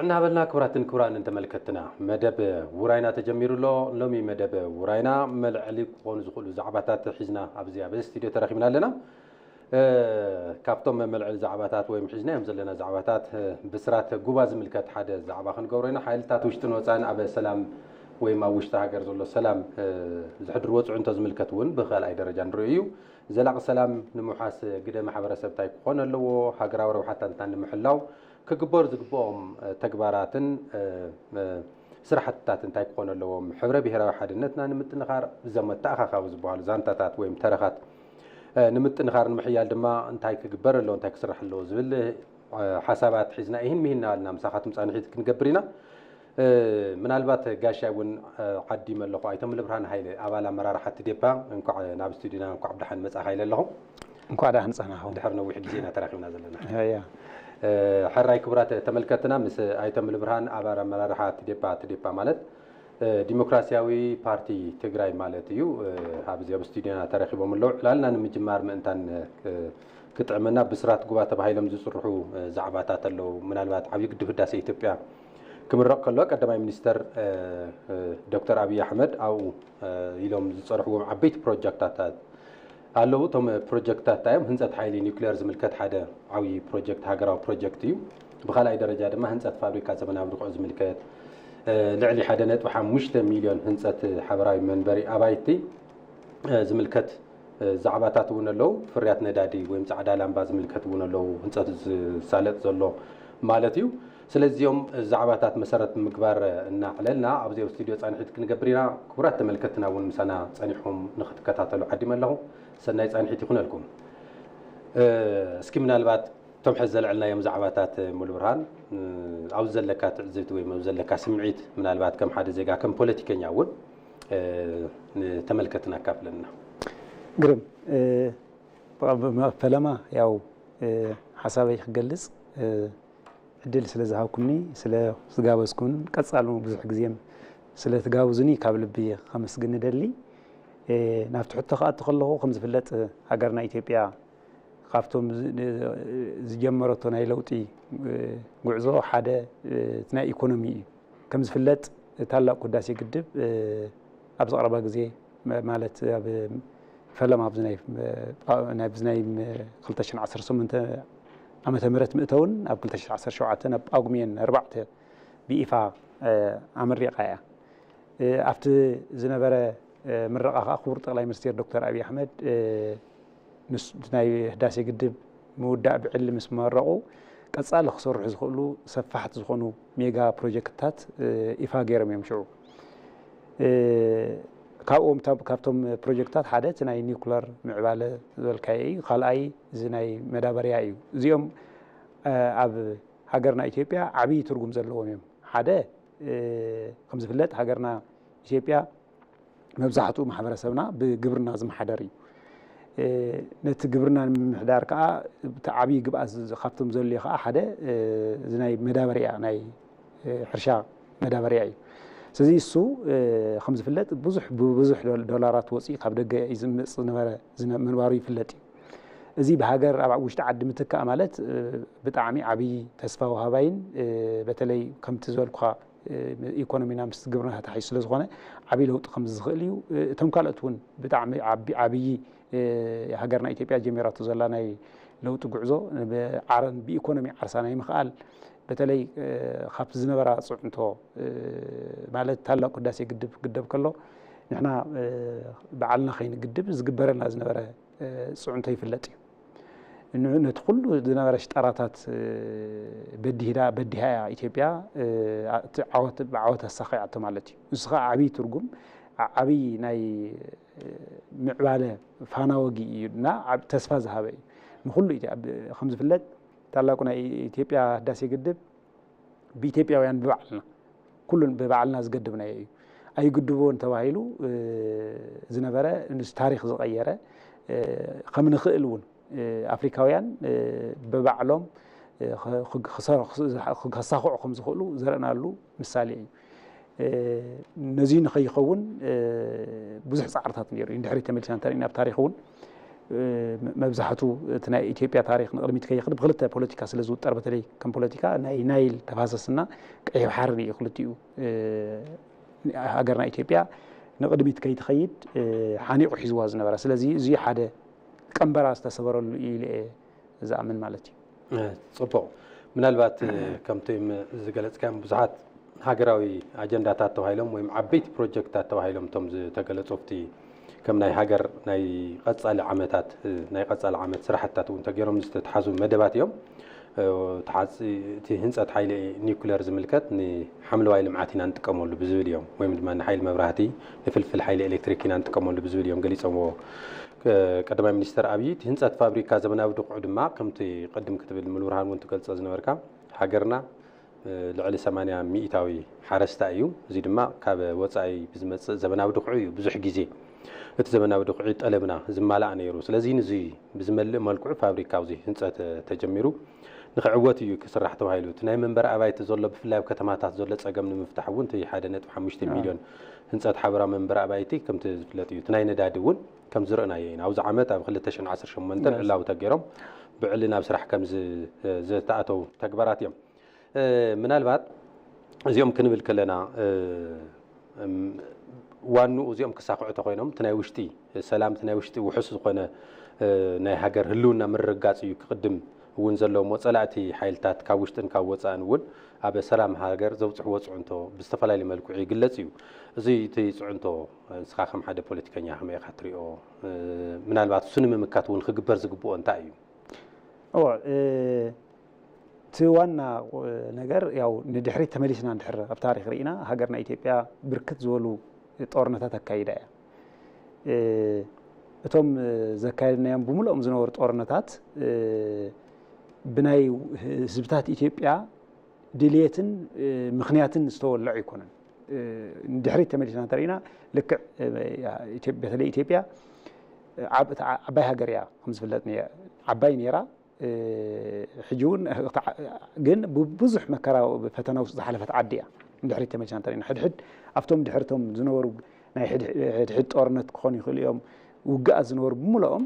እናበልና ክቡራትን ክቡራንን ተመልከትና መደብ ውራይና ተጀሚሩ ኣሎ። ሎሚ መደብ ውራይና መልዕሊ ክኾኑ ዝኽእሉ ዛዕባታት ሒዝና ኣብዚ ኣብ ስቱዲዮ ተረኺብና ኣለና። እ፣ ካብቶም መልዕሊ ዛዕባታት ወይም ሒዝናዮም ዘለና ዛዕባታት፣ እ፣ ብስራት ጉባ ዝምልከት ሓደ ዛዕባ ክንገብሮ ኢና። ሓይልታት ውሽጥን ወፃን ኣብ ሰላም ወይም ኣብ ውሽጢ ሃገር ዘሎ ሰላም፣ እ፣ ዘሕድርዎ ፅዕንቶ ዝምልከት እውን ብካልኣይ ደረጃ ንሪኦ እዩ። ዘላቂ ሰላም ንምውሓስ ግደ ማሕበረሰብ እንታይ ክኾን ኣለዎ? ሃገራዊ ረብሓታትና ንምሕላው ክግበሩ ዝግብኦም፣ እ፣ ተግባራትን፣ እ፣ እ፣ ስራሕትታት እንታይ ክኾኑ ኣለዎም? ሕብረ ብሄራዊ ሓድነትና ንምጥንኻር፣ እዞም መተኣኻኻቢ ዝበሃሉ ዛንታታት ወይም ተረኻት፣ እ፣ ንምጥንኻር ንምሕያል ድማ እንታይ ክግበር ኣለዎ? እንታይ ክስራሕ ኣለዎ? ዝብል፣ እ፣ ሓሳባት ሒዝና ይህን ምሂን እናበልና ምሳኻትኩም ፃንሒት ክንገብር ኢና። እ፣ ምናልባት ጋሻ እውን፣ እ፣ ዓዲመ ኣለኹ። ኣይተ ሙሉብርሃን ሃይለ፣ ኣባል ኣመራርሓ ትዴፓ፣ እንኳዕ ናብ ስቱዲዮና እንኳዕ ብደሓን መጻእኻ ኢለ ኣለኹ። እንኳዕ ደሓን ጸናኹም። ድሕሪ ነዊሕ ግዜ ኢና ተራኺብና ዘለና። ያ። እ፣ ሕራይ ክቡራት ተመልከትና፣ ምስ ኣይተ ሙሉብርሃን ኣባል ኣመራርሓ ትዴፓ፣ ትዴፓ ማለት፣ እ፣ ዲሞክራሲያዊ ፓርቲ ትግራይ ማለት እዩ። እ፣ ኣብዚ ኣብ ስቱዲዮና ተረኺቦም ኣለዉ። ዕላልና ንምጅማር ምእንታን፣ እ፣ ክጥዕመና ብስራት ጉባ ተባሂሎም ዝጽርሑ፣ እ፣ ዛዕባታት ኣለዉ። ምናልባት ዓብዪ ግድብ ህዳሴ ኢትዮጵያ ክምረቕ ከሎ ቀዳማይ ሚኒስተር፣ እ፣ እ፣ ዶክተር ኣብይ ኣሕመድ ኣብኡ፣ እ፣ ኢሎም ዝጸርሕዎም ዓበይቲ ፕሮጀክታት ኣለዉ። እቶም ፕሮጀክትታት እንታይ እዮም? ህንጸት ሓይሊ ኒውክሌር ዝምልከት ሓደ ዓብዪ ፕሮጀክት፣ ሃገራዊ ፕሮጀክት እዩ። ብኻልኣይ ደረጃ ድማ ህንጸት ፋብሪካ ዘመናዊ ድኹዒ ዝምልከት፣ እ፣ ልዕሊ ሓደ ነጥቢ ሓሙሽተ ሚልዮን ህንጸት ሓበራዊ መንበሪ ኣባይቲ፣ እ፣ ዝምልከት፣ እ፣ ዛዕባታት እውን ኣለዉ። ፍርያት ነዳዲ ወይም ጻዕዳ ላምባ ዝምልከት እውን ኣለዉ። ህንጸት ዝሳለጥ ዘሎ ማለት እዩ። ስለዚኦም ዛዕባታት መሰረት ምግባር እናዕለልና ኣብዚ ኣብ ስቱዲዮ ጻንሒት ክንገብር ኢና። ክቡራት ተመልከትና እውን ምሳና ጸኒሕኩም ንክትከታተሉ ዓዲመ ኣለኹ። ሰናይ ጻንሒት ይኹነልኩም። እ፣ እስኪ ምናልባት እቶም ሕዚ ዘልዕልናዮም ዛዕባታት፣ ሙሉ ብርሃን፣ እ፣ ኣብዚ ዘለካ ትዕዝብቲ ወይ ኣብዚ ዘለካ ስምዒት ምናልባት ከም ሓደ ዜጋ ከም ፖለቲከኛ እውን፣ እ፣ ንተመልከትና ኣካፍለና። ግርም፣ እ፣ ፈለማ ያው፣ እ፣ ሓሳበይ ክገልጽ፣ እ፣ ዕድል ስለ ዝሃብኩምኒ፣ ስለ ዝጋበዝኩን፣ ቀጻሉ ብዙሕ ግዜም ስለ ትጋብዙኒ ካብ ልቢ ከመስግን እደሊ። እ፣ ናብቲ ሕቶ ክኣቱ ከለኹ፣ ከም ዝፍለጥ ሃገርና ኢትዮጵያ ካብቶም ዝ-፣ ን-፣ ዝጀመረቶ ናይ ለውጢ፣ እ፣ ጉዕዞ ሓደ፣ እ፣ እቲ ናይ ኢኮኖሚ እዩ። ከም ዝፍለጥ ታላቁ ህዳሴ ግድብ፣ እ፣ ኣብዚ ቀረባ ግዜ መ-፣ ማለት ኣብ ፈለማ ኣብዚ ናይ፣ እ፣ ጳ-፣ ናይ፣ ኣብዚ ናይ፣ እ፣ ክልተ ሽሕን ዓሰርተ ሸሞንተ ዓመተ ምህረት ምእተውን ኣብ ክልተ ሽሕን ዓሰርተ ሸውዓተን ኣብ ጳጉሜን ኣርባዕተ ብይፋ፣ እ፣ ኣመሪቓ እያ። እ፣ ኣብቲ ዝነበረ፣ እ፣ ምረቓ ከኣ ክቡር ጠቕላይ ሚኒስቴር ዶክተር ኣብይ ኣሕመድ፣ እ፣ ንስ-፣ እቲ ናይ ህዳሴ ግድብ ምውዳእ ብዕሊ ምስ መረቑ፣ ቀጻሊ ክሰርሑ ዝኽእሉ ሰፋሕቲ ዝኾኑ ሜጋ ፕሮጀክትታት፣ እ፣ ይፋ ገይሮም እዮም ሽዑ። እ፣ ካብኦም፣ ካብ-፣ ካብቶም ፕሮጀክትታት ሓደ እቲ ናይ ኒውክለር ምዕባለ ዝበልካዮ እዩ። ካልኣይ እዚ ናይ መዳበርያ እዩ። እዚኦም፣ እ፣ ኣብ ሃገርና ኢትዮጵያ ዓብዪ ትርጉም ዘለዎም እዮም። ሓደ፣ እ፣ ከም ዝፍለጥ ሃገርና ኢትዮጵያ መብዛሕትኡ ማሕበረሰብና ብግብርና ዝመሓደር እዩ። እ፣ ነቲ ግብርና ንምምሕዳር ከኣ እቲ ዓብዪ ግብኣት ዝ-፣ ካብቶም ዘድልዮ ከኣ ሓደ፣ እ፣ እዚ ናይ መዳበርያ፣ ናይ፣ እ፣ ሕርሻ መዳበርያ እዩ። ስለዚ እሱ፣ እ፣ ከም ዝፍለጥ ብዙሕ፣ ብብዙሕ ዶል-፣ ዶላራት ወፂኡ ካብ ደገ እዩ ዝመጽእ ዝነበረ፣ ዝነ-፣ ምንባሩ ይፍለጥ እዩ። እዚ ብሃገር ኣብ ውሽጢ ዓዲ ምትካእ ማለት፣ እ፣ ብጣዕሚ ዓብዪ ተስፋ ወሃባይን፣ እ፣ በተለይ ከምቲ ዝበልኩኻ፣ እ፣ ኢኮኖሚና ምስ ግብርና ተታሒዙ ስለ ዝኾነ ዓብዪ ለውጢ ከም ዝኽእል እዩ። እ፣ እቶም ካልኦት እውን ብጣዕሚ ዓቢ-፣ ዓብዪ፣ እ፣ ሃገርና ኢትዮጵያ ጀሚራቶ ዘላ ናይ ለውጢ ጉዕዞ ብዓረን ብኢኮኖሚ ዓርሳ ናይ ምኽኣል በተለይ፣ እ፣ ካብቲ ዝነበራ ጽዕንቶ፣ እ፣ ማለት ታላቁ ህዳሴ ግድብ ክግደብ ከሎ ንሕና፣ እ፣ ባዕልና ከይንግድብ ዝግበረና ዝነበረ፣ እ፣ ጽዕንቶ ይፍለጥ እዩ። ን-፣ ነቲ ኩሉ ዝነበረ ሽጣራታት፣ እ፣ በዲህዳ-፣ በዲሃ እያ ኢትዮጵያ፣ እ፣ ኣ-፣ እቲ ዓወት፣ ብዓወት ኣሳኺዓቶ ማለት እዩ። ንሱ ኸዓ ዓብዪ ትርጉም፣ ዓ-፣ ዓብዪ ናይ፣ እ፣ ምዕባለ ፋና ወጊ እዩ እና ዓብ-፣ ተስፋ ዝሃበ እዩ። ንኹሉ ኢትዮ-፣ ኣብ-፣ ከም ዝፍለጥ ታላቁ ናይ ኢትዮጵያ ህዳሴ ግድብ ብኢትዮጵያውያን ብባዕልና፣ ኩሉን ብባዕልና ዝገድብናዮ እዩ። ኣይግድቦን ተባሂሉ፣ እ፣ ዝነበረ፣ ንስ ታሪኽ ዝቐየረ፣ እ፣ ከም ንኽእል እውን፣ እ፣ ኣፍሪካውያን፣ እ፣ ብባዕሎም፣ እ፣ ኸ-፣ ኸ-፣ ክሰ-፣ ክሰ-፣ ከሳኽዑ ከም ዝኽእሉ ዘርእናሉ ምሳሌ እዩ። እ፣ ነዚ ንኸይኸውን፣ እ፣ ብዙሕ ጻዕርታት ነይሩ እዩ። ንድሕሪት ተመሊስና እንተሪእና ኣብ ታሪኽ እውን መብዛሕቱ እቲ ናይ ኢትዮጵያ ታሪክ ንቕድሚት ከይኽድ ብክልተ ፖለቲካ ስለ ዝውጠር፣ በተለይ ከም ፖለቲካ ናይ ናይል ተፋሰስና ቀይሕ ባሕሪ እዩ። ክልቲኡ ሃገርና ኢትዮጵያ ንቕድሚት ከይትኸይድ ሓኒቑ ሒዝዋ ዝነበረ። ስለዚ እዚ ሓደ ቀንበራ ዝተሰበረሉ ኢለ ዝኣምን ማለት እዩ። ጽቡቕ። ምናልባት ከምቶም ዝገለጽካዮም ብዙሓት ሃገራዊ ኣጀንዳታት ተባሂሎም ወይም ዓበይቲ ፕሮጀክታት ተባሂሎም እቶም ዝተገለጹ ኣብቲ ከም ናይ ሃገር ናይ ቀጻሊ ዓመታት ናይ ቀጻሊ ዓመት ስራሕትታት እውን ተገይሮም ዝተተሓዙ መደባት እዮም። ተሓፂ እቲ ህንፀት ሓይሊ ኒኩለር ዝምልከት ንሓምለዋይ ልምዓት ኢና ንጥቀመሉ ብዝብል እዮም፣ ወይም ድማ ንሓይሊ መብራህቲ ንፍልፍል ሓይሊ ኤሌክትሪክ ኢና ንጥቀመሉ ብዝብል እዮም ገሊፆምዎ ቀዳማይ ሚኒስተር ኣብዪ። እቲ ህንፀት ፋብሪካ ዘመናዊ ድኹዒ ድማ ከምቲ ቅድም ክትብል ሙሉብርሃን እውን ትገልፆ ዝነበርካ ሃገርና ልዕሊ ሰማንያ ሚእታዊ ሓረስታይ እዩ። እዚ ድማ ካብ ወፃኢ ብዝመፅእ ዘመናዊ ድኹዒ እዩ ብዙሕ ግዜ እቲ ዘመናዊ ድኹዒ ጠለብና ዝማላእ ነይሩ። ስለዚ ንዚ ብዝመልእ መልክዑ ፋብሪካ ኣብዚ ህንፀት ተጀሚሩ ንክዕወት እዩ ክስራሕ ተባሂሉ። እቲ ናይ መንበሪ ኣባይቲ ዘሎ ብፍላይ ኣብ ከተማታት ዘሎ ፀገም ንምፍታሕ እውን እቲ ሓደ ነጥቢ ሓሙሽተ ሚልዮን ህንፀት ሓበራዊ መንበሪ ኣባይቲ ከምቲ ዝፍለጥ እዩ። እቲ ናይ ነዳዲ እውን ከም ዝረእናዮ ኢና። ኣብዚ ዓመት ኣብ ክልተ ሽሕን ዓሰርተ ሸሞንተን ዕላዊ ተገይሮም ብዕሊ ናብ ስራሕ ከም ዝተኣተው ተግባራት እዮም። ምናልባት እዚኦም ክንብል ከለና ዋንኡ እዚኦም ክሳኽዑ ተኮይኖም እቲ ናይ ውሽጢ ሰላም እቲ ናይ ውሽጢ ውሑስ ዝኾነ ናይ ሃገር ህልውና ምርግጋፅ እዩ ክቕድም እውን ዘለዎ። ጸላእቲ ሓይልታት ካብ ውሽጥን ካብ ወፃእን እውን ኣብ ሰላም ሃገር ዘብፅሕዎ ፅዕንቶ ብዝተፈላለየ መልክዑ ይግለፅ እዩ። እዚ እቲ ፅዕንቶ ንስኻ ከም ሓደ ፖለቲከኛ ከመይ ኢኻ ትሪኦ? ምናልባት እሱ ንምምካት እውን ክግበር ዝግብኦ እንታይ እዩ? እዎ እቲ ዋና ነገር ያው ንድሕሪት ተመሊስና እንድሕር ኣብ ታሪክ ርኢና ሃገርና ኢትዮጵያ ብርክት ዝበሉ ጦርነታት ኣካይዳ እያ። እቶም ዘካየድናዮም ብምልኦም ዝነበሩ ጦርነታት ብናይ ህዝብታት ኢትዮጵያ ድልየትን ምክንያትን ዝተወለዑ ኣይኮነን። ንድሕሪት ተመሊስና እንተርኢና ልክዕ በተለይ ኢትዮጵያ ዓባይ ሃገር እያ ከምዝፍለጥ ዓባይ ነይራ። ሕጂ እውን ግን ብብዙሕ መከራ ፈተና ውስጥ ዝሓለፈት ዓዲ እያ። ንድሕሪት ተመሊስና እንተርኢና ሕድሕድ ኣብቶም ድሕርቶም ዝነበሩ ናይ ሕድሕድ ጦርነት ክኾኑ ይኽእሉ እዮም ውግኣት ዝነበሩ ብምልኦም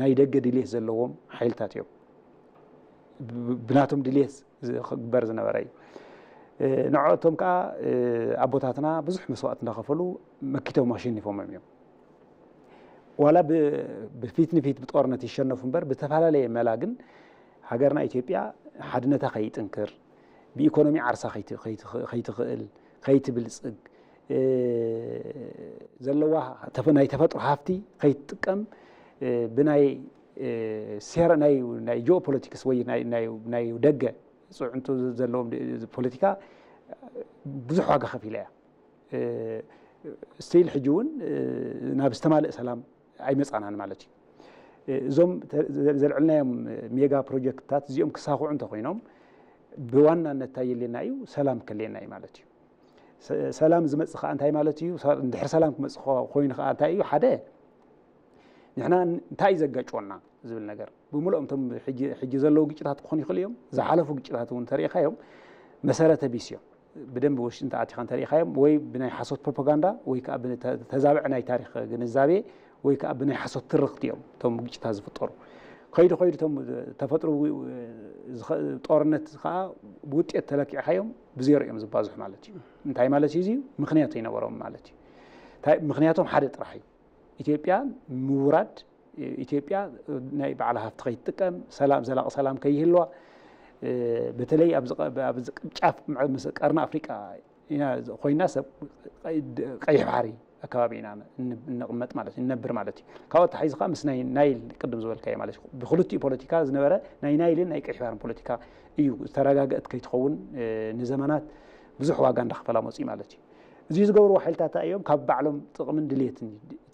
ናይ ደገ ድልየት ዘለዎም ሓይልታት እዮም። ብናቶም ድልየት ክግበር ዝነበረ እዩ። ንዕኦቶም ከዓ ኣቦታትና ብዙሕ መስዋእት እንዳኸፈሉ መኪቶም ኣሸኒፎሞም እዮም። ዋላ ብፊት ንፊት ብጦርነት ይሸነፉ እምበር ብተፈላለየ መላ ግን ሃገርና ኢትዮጵያ ሓድነታ ከይጥንክር ብኢኮኖሚ ዓርሳ ከይትኽእል ከይትብልፅግ ዘለዋ ናይ ተፈጥሮ ሃፍቲ ከይትጥቀም ብናይ ሴራ ናይ ጂኦፖለቲክስ ወይ ናይ ደገ ፅዕንቶ ዘለዎም ፖለቲካ ብዙሕ ዋጋ ከፊላ እያ። ስቲል ሕጂ እውን ናብ ዝተማልእ ሰላም ኣይመፃናን ማለት እዩ። እዞም ዘልዕልናዮም ሜጋ ፕሮጀክትታት እዚኦም ክሳኽዑ እንተኮይኖም ብዋናነት እንታይ የድልየና እዩ? ሰላም ከድልየና እዩ ማለት እዩ። ሰላም ዝመፅእ ከዓ እንታይ ማለት እዩ? እንድሕር ሰላም ክመፅእ ኮይኑ ከዓ እንታይ እዩ? ሓደ ንሕና እንታይ እዩ ዘጋጭወና ዝብል ነገር ብምልኦም እቶም ሕጂ ዘለዉ ግጭታት ክኾኑ ይኽእሉ እዮም። ዝሓለፉ ግጭታት እውን ተሪኢኻዮም መሰረተ ቢስ እዮም። ብደንቢ ውሽጢ እንተኣቲኻ እንተሪኢኻዮም ወይ ብናይ ሓሶት ፕሮፓጋንዳ ወይ ከዓ ብተዛብዐ ናይ ታሪክ ግንዛቤ ወይ ከዓ ብናይ ሓሶት ትርክቲ እዮም እቶም ግጭታት ዝፍጠሩ። ከይዱ ከይዱ እቶም ተፈጥሮ ጦርነት ከዓ ብውጤት ተለኪዕኻዮም ብዜሮ እዮም ዝባዝሑ ማለት እዩ። እንታይ ማለት እዩ? እዚ ምክንያት ይነበሮም ማለት እዩ። ምክንያቶም ሓደ ጥራሕ እዩ። ኢትዮጵያ ምውራድ ኢትዮጵያ ናይ ባዕላ ሃፍቲ ከይትጥቀም ሰላም ዘላቂ ሰላም ከይህልዋ በተለይ ኣብዚ ጫፍ ምስ ቀርኒ ኣፍሪቃ ኢና ኮይና ሰብ ቀይሕ ባሕሪ ኣከባቢ ኢና እንቕመጥ ማለት ንነብር ማለት እዩ። ካብኡ ተሓይዙ ከዓ ምስ ናይ ናይል ቅድም ዝበልካዮ ማለት እዩ ብክልቲኡ ፖለቲካ ዝነበረ ናይ ናይልን ናይ ቀይሕ ባሕርን ፖለቲካ እዩ ዝተረጋገእት ከይትኸውን ንዘመናት ብዙሕ ዋጋ እንዳኸፈላ መፅኡ ማለት እዩ። እዚ ዝገብርዎ ሓይልታት እዮም ካብ ባዕሎም ጥቕምን ድልየትን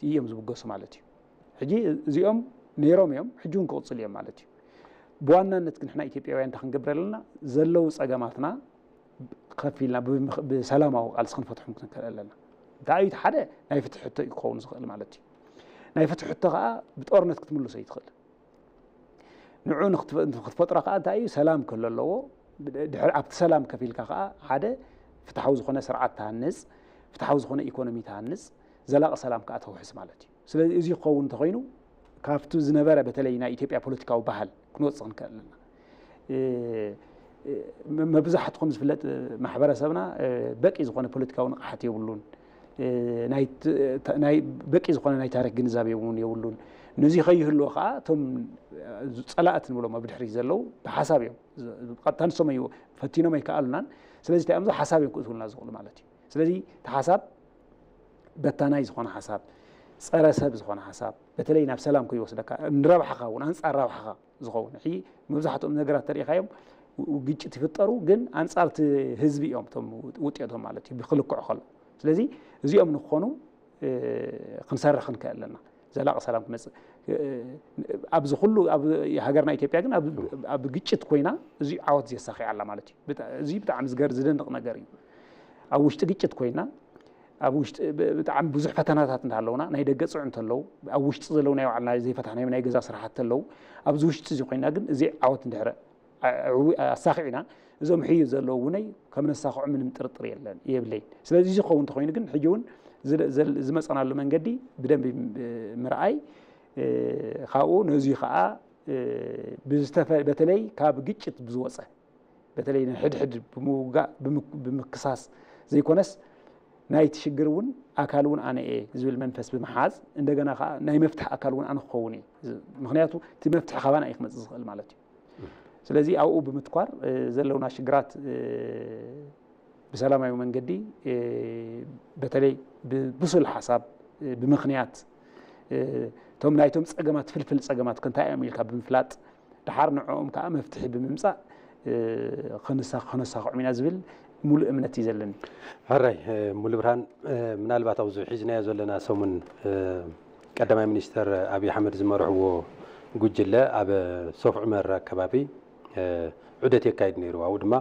እዮም ዝብገሱ ማለት እዩ። ሕጂ እዚኦም ነይሮም እዮም ሕጂ እውን ክቕፅሉ እዮም ማለት እዩ። ብዋናነት ግን ንሕና ኢትዮጵያውያን እንታይ ክንገብር ኣለና? ዘለዉ ፀገማትና ከፊልና ብሰላማዊ ቃልሲ ክንፈትሖም ክንክእል ኣለና። እንታይ እዩ ሓደ ናይ ፍትሒ ሕቶ እዩ ክኸውን ዝኽእል ማለት እዩ። ናይ ፍትሒ ሕቶ ከዓ ብጦርነት ክትምልሶ ይትኽእል። ንዑ ክትፈጥሮ ከዓ እንታይ እዩ ሰላም ክህሉ ኣለዎ። ድሕሪ ኣብቲ ሰላም ከፊልካ ከዓ ሓደ ፍትሓዊ ዝኾነ ስርዓት ትሃንፅ፣ ፍትሓዊ ዝኾነ ኢኮኖሚ ትሃንፅ፣ ዘላቂ ሰላም ከዓ ተውሕስ ማለት እዩ። ስለዚ እዚ ክኸውን እንተኮይኑ ካብቲ ዝነበረ በተለይ ናይ ኢትዮጵያ ፖለቲካዊ ባህል ክንወፅእ ክንክእል ኣለና። መብዛሕትኹም ዝፍለጥ ማሕበረሰብና በቂ ዝኾነ ፖለቲካዊ ንቕሓት የብሉን። በቂ ዝኾነ ናይ ታሪክ ግንዛቤ እውን የብሉን። ነዚ ከይህልዎ ከዓ እቶም ፀላእቲ ንብሎም ኣብ ድሕሪት ዘለዉ ብሓሳብ እዮም፣ ቀጥታ ንሶም ፈቲኖም ኣይከኣሉናን። ስለዚ እንታይ እዮም ሓሳብ እዮም ክእትውልና ዝኽእሉ ማለት እዩ። ስለዚ እቲ ሓሳብ በታናይ ዝኾነ ሓሳብ፣ ፀረ ሰብ ዝኾነ ሓሳብ፣ በተለይ ናብ ሰላም ከይወስደካ፣ ንረብሓኻ እውን ኣንፃር ረብሓኻ ዝኸውን። ሕጂ መብዛሕትኦም ነገራት ተሪኢኻዮም ግጭት ይፍጠሩ፣ ግን ኣንፃር እቲ ህዝቢ እዮም እቶም ውጤቶም ማለት እዩ ብክልክዑ ከሎ። ስለዚ እዚኦም ንክኾኑ ክንሰርሕ ክንክእል ኣለና። ዘላቂ ሰላም ክመፅእ ኣብዚ ኩሉ ኣብ ሃገርና ኢትዮጵያ ግን ኣብ ግጭት ኮይና እዚ ዓወት ዘሳኺ ኣላ ማለት እዩ። እዚ ብጣዕሚ ዝገር ዝደንቕ ነገር እዩ። ኣብ ውሽጢ ግጭት ኮይና ኣብ ውሽጢ ብጣዕሚ ብዙሕ ፈተናታት እንዳለውና ናይ ደገ ፅዑ እንተለዉ ኣብ ውሽጢ ዘለዉ ናይ ባዕልና ዘይፈታሕናዮም ናይ ገዛ ስራሓት እንተለዉ ኣብዚ ውሽጢ እዚ ኮይና ግን እዚ ዓወት እንድሕረ ኣሳኺዕና እዞም ሕዩ ዘለዉ እውነይ ከም ነሳኽዑ ምንም ጥርጥር የለን የብለይ። ስለዚ እዚ ክኸውን እንተኮይኑ ግን ሕጂ እውን ዝመፀናሉ መንገዲ ብደንቢ ምርኣይ ካብኡ ነዚ ከዓ በተለይ ካብ ግጭት ብዝወፀ በተለይ ንሕድሕድ ብምውጋእ ብምክሳስ ዘይኮነስ ናይቲ ሽግር እውን ኣካል እውን ኣነ እየ ዝብል መንፈስ ብምሓዝ እንደገና ከዓ ናይ መፍትሒ ኣካል እውን ኣነ ክኸውን እየ። ምክንያቱ እቲ መፍትሒ ካባና እዩ ክመፅእ ዝኽእል ማለት እዩ። ስለዚ ኣብኡ ብምትኳር ዘለውና ሽግራት ብሰላማዊ መንገዲ በተለይ ብብሱል ሓሳብ ብምክንያት እቶም ናይቶም ፀገማት ፍልፍል ፀገማት ከንታይ እዮም ኢልካ ብምፍላጥ ደሓር ንዕኦም ከዓ መፍትሒ ብምምፃእ ከነሳኽዖም ኢና ዝብል ሙሉእ እምነት እዩ ዘለኒ። ሕራይ ሙሉ ብርሃን፣ ምናልባት ኣብዚ ሒዝናዮ ዘለና ሰሙን ቀዳማይ ሚኒስተር ኣብይ ኣሕመድ ዝመርሕዎ ጉጅለ ኣብ ሶፍ ዑመር ኣከባቢ ዑደት የካይድ ነይሩ። ኣብኡ ድማ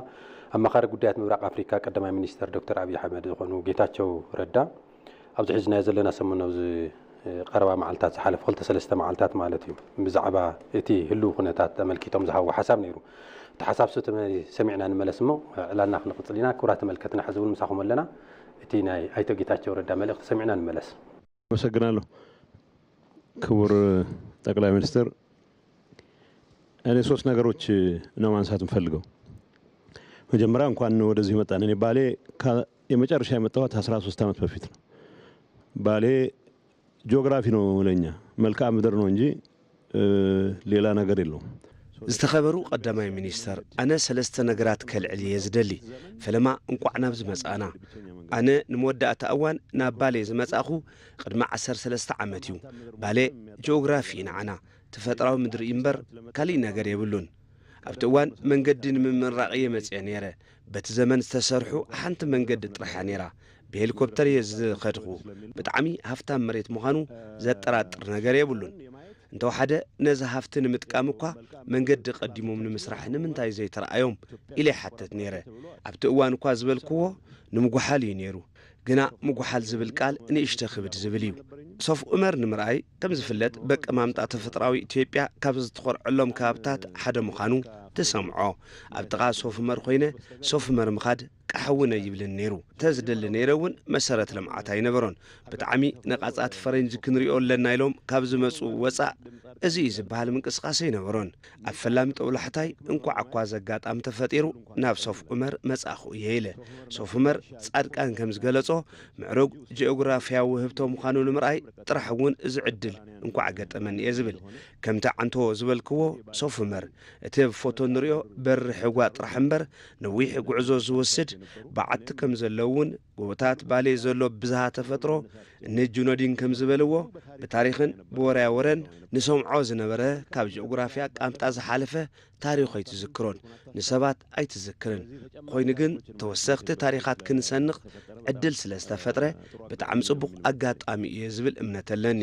ኣማኻሪ ጉዳያት ምብራቕ ኣፍሪካ ቀዳማይ ሚኒስተር ዶክተር ኣብይ ኣሕመድ ዝኾኑ ጌታቸው ረዳ ኣብዚ ሒዝናዮ ዘለና ሰሙን ኣብዚ ቀረባ መዓልታት ዝሓለፉ ክልተ ሰለስተ መዓልታት ማለት እዩ ብዛዕባ እቲ ህልው ኩነታት ኣመልኪቶም ዝሃብዎ ሓሳብ ነይሩ። እቲ ሓሳብ ሱ ሰሚዕና ንመለስ እሞ ዕላልና ክንቕፅል ኢና። ክቡራት ተመልከትና ሕዚ እውን ምሳኹም ኣለና። እቲ ናይ ኣይተ ጌታቸው ረዳ መልእኽቲ ሰሚዕና ንመለስ። ኣመሰግናለሁ ክቡር ጠቅላይ ሚኒስትር። እኔ ሶስት ነገሮች ነው ማንሳት የምፈልገው። መጀመሪያ እንኳን ወደዚህ መጣን። እኔ ባሌ የመጨረሻ የመጣሁት አስራ ሶስት ዓመት በፊት ነው። ባሌ ጂኦግራፊ ነው ለኛ፣ መልክዓ ምድር ነው እንጂ ሌላ ነገር የለውም። ዝተኸበሩ ቀዳማይ ሚኒስተር፣ ኣነ ሰለስተ ነገራት ከልዕል እየ ዝደሊ። ፈለማ እንቋዕ ናብዚ መጻእና። ኣነ ንመወዳእታ እዋን ናብ ባሌ ዝመጻእኹ ቅድሚ ዓሰርተ ሰለስተ ዓመት እዩ። ባሌ ጂኦግራፊ ንዓና ተፈጥራዊ ምድሪ እዩ እምበር ካሊእ ነገር የብሉን። ኣብቲ እዋን መንገዲ ንምምራቕ እየ መጺአ ነይረ። በቲ ዘመን ዝተሰርሑ ሓንቲ መንገዲ ጥራሕ እያ ነይራ። ብሄሊኮፕተር እየ ዝኸድኹ። ብጣዕሚ ሃፍታም መሬት ምዃኑ ዘጠራጥር ነገር የብሉን። እንተወሓደ ነዚ ሃፍቲ ንምጥቃም እኳ መንገዲ ቀዲሞም ንምስራሕ ንምንታይ ዘይተረኣዮም ኢለ ይሓተት ነይረ። ኣብቲ እዋን እኳ ዝበልክዎ ንምጉሓል እዩ ነይሩ። ግና ምጉሓል ዝብል ቃል ንእሽተ ክብድ ዝብል እዩ። ሶፍ ዑመር ንምርኣይ ከም ዝፍለጥ በቀማምጣ ተፈጥራዊ ኢትዮጵያ ካብ ዝተኾርዐሎም ከባብታት ሓደ ምዃኑ ትሰምዖ። ኣብ ጥቓ ሶፍ ዑመር ኮይነ ሶፍ ዑመር ምኻድ ቃሕ እውን ኣይብልን ነይሩ። ተዝደሊ ነይረ እውን መሰረት ልምዓት ኣይነበሮን። ብጣዕሚ ነቓጻት ፈረንጂ ክንሪኦ ኣለና ኢሎም ካብ ዝመፁ ወፃእ እዚ እዩ ዝበሃል ምንቅስቃስ ኣይነበሮን። ኣብ ፈላሚ ጦብላሕታይ እንኳዕ እኳ ዘጋጣሚ ተፈጢሩ ናብ ሶፍ ዑመር መጻእኹ እየ ኢለ። ሶፍ ዑመር ጻድቃን ከም ዝገለጾ ምዕሩግ ጂኦግራፊያዊ ውህብቶ ምዃኑ ንምርኣይ ጥራሕ እውን እዚ ዕድል እንኳዕ ገጠመኒ እየ ዝብል። ከምቲ ዓንቶ ዝበልክዎ ሶፍ ዑመር እቲ ኣብ ፎቶ ንሪኦ በሪ ሕጓ ጥራሕ እምበር ነዊሕ ጉዕዞ ዝወስድ በዓቲ ከም ዘለዎ እውን ጎቦታት ባሌ ዘሎ ብዝሃ ተፈጥሮ እኒ ጁነዲን ከም ዝበልዎ ብታሪኽን ብወርያ ወረን ንሰምዖ ዝነበረ ካብ ጂኦግራፊ ኣቃምጣ ዝሓለፈ ታሪኹ ኣይትዝክሮን ንሰባት ኣይትዝክርን። ኮይኑ ግን ተወሰኽቲ ታሪኻት ክንሰንቕ ዕድል ስለ ዝተፈጥረ ብጣዕሚ ጽቡቕ ኣጋጣሚ እየ ዝብል እምነት ኣለኒ።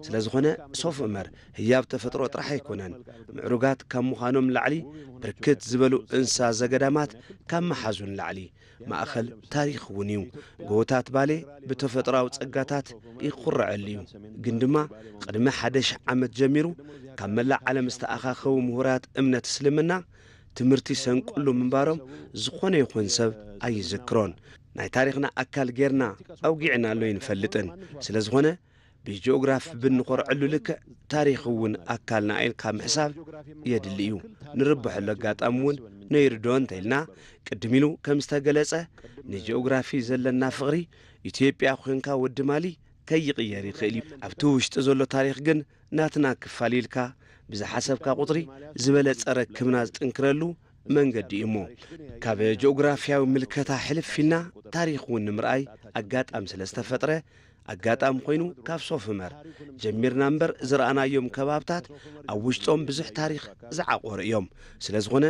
ስለ ዝኾነ ሶፍ ዑመር ህያብ ተፈጥሮ ጥራሕ ኣይኮነን። ምዕሩጋት ካብ ምዃኖም ላዕሊ ብርክት ዝበሉ እንስሳ ዘገዳማት ካብ መሓዙ ንላዕሊ ማእኸል ታሪኽ እውን እዩ። ጎቦታት ባሌ ብተፈጥሮኣዊ ጸጋታት ይኹርዐሉ እዩ። ግን ድማ ቅድሚ ሓደ ሽሕ ዓመት ጀሚሩ ካብ መላእ ዓለም ዝተኣኻኸቡ ምሁራት እምነት እስልምና ትምህርቲ ሰንቁሉ ምንባሮም ዝኾነ ይኹን ሰብ ኣይዝክሮን። ናይ ታሪኽና ኣካል ጌርና ኣውጊዕናሉ ኣይንፈልጥን። ስለ ዝኾነ ብጂኦግራፊ ብንኾርዐሉ ልክዕ ታሪኽ እውን ኣካልና ኢልካ ምሕሳብ የድሊ እዩ። ንርብሐሉ ኣጋጣሚ እውን ነይሩ ዶ እንተኢልና፣ ቅድም ኢሉ ከም ዝተገለጸ፣ ንጂኦግራፊ ዘለና ፍቕሪ፣ ኢትዮጵያ ኮንካ ወዲ ማሊ፣ ከይቕየር ይኽእል እዩ። ኣብቲ ውሽጢ ዘሎ ታሪኽ ግን ናትና ክፋል ኢልካ ብዝሓሰብካ ቁጽሪ ዝበለጸ ርክብና ዝጥንክረሉ መንገዲ እዩ እሞ፣ ካብ ጂኦግራፊያዊ ምልከታ ሕልፍ ኢልና ታሪኽ እውን ንምርኣይ ኣጋጣሚ ስለ ዝተፈጥረ፣ ኣጋጣሚ ኮይኑ ካብ ሶፍ ዑመር ጀሚርና እምበር ዝረኣናዮም ከባብታት ኣብ ውሽጦም ብዙሕ ታሪኽ ዝዓቆሩ እዮም። ስለ ዝኾነ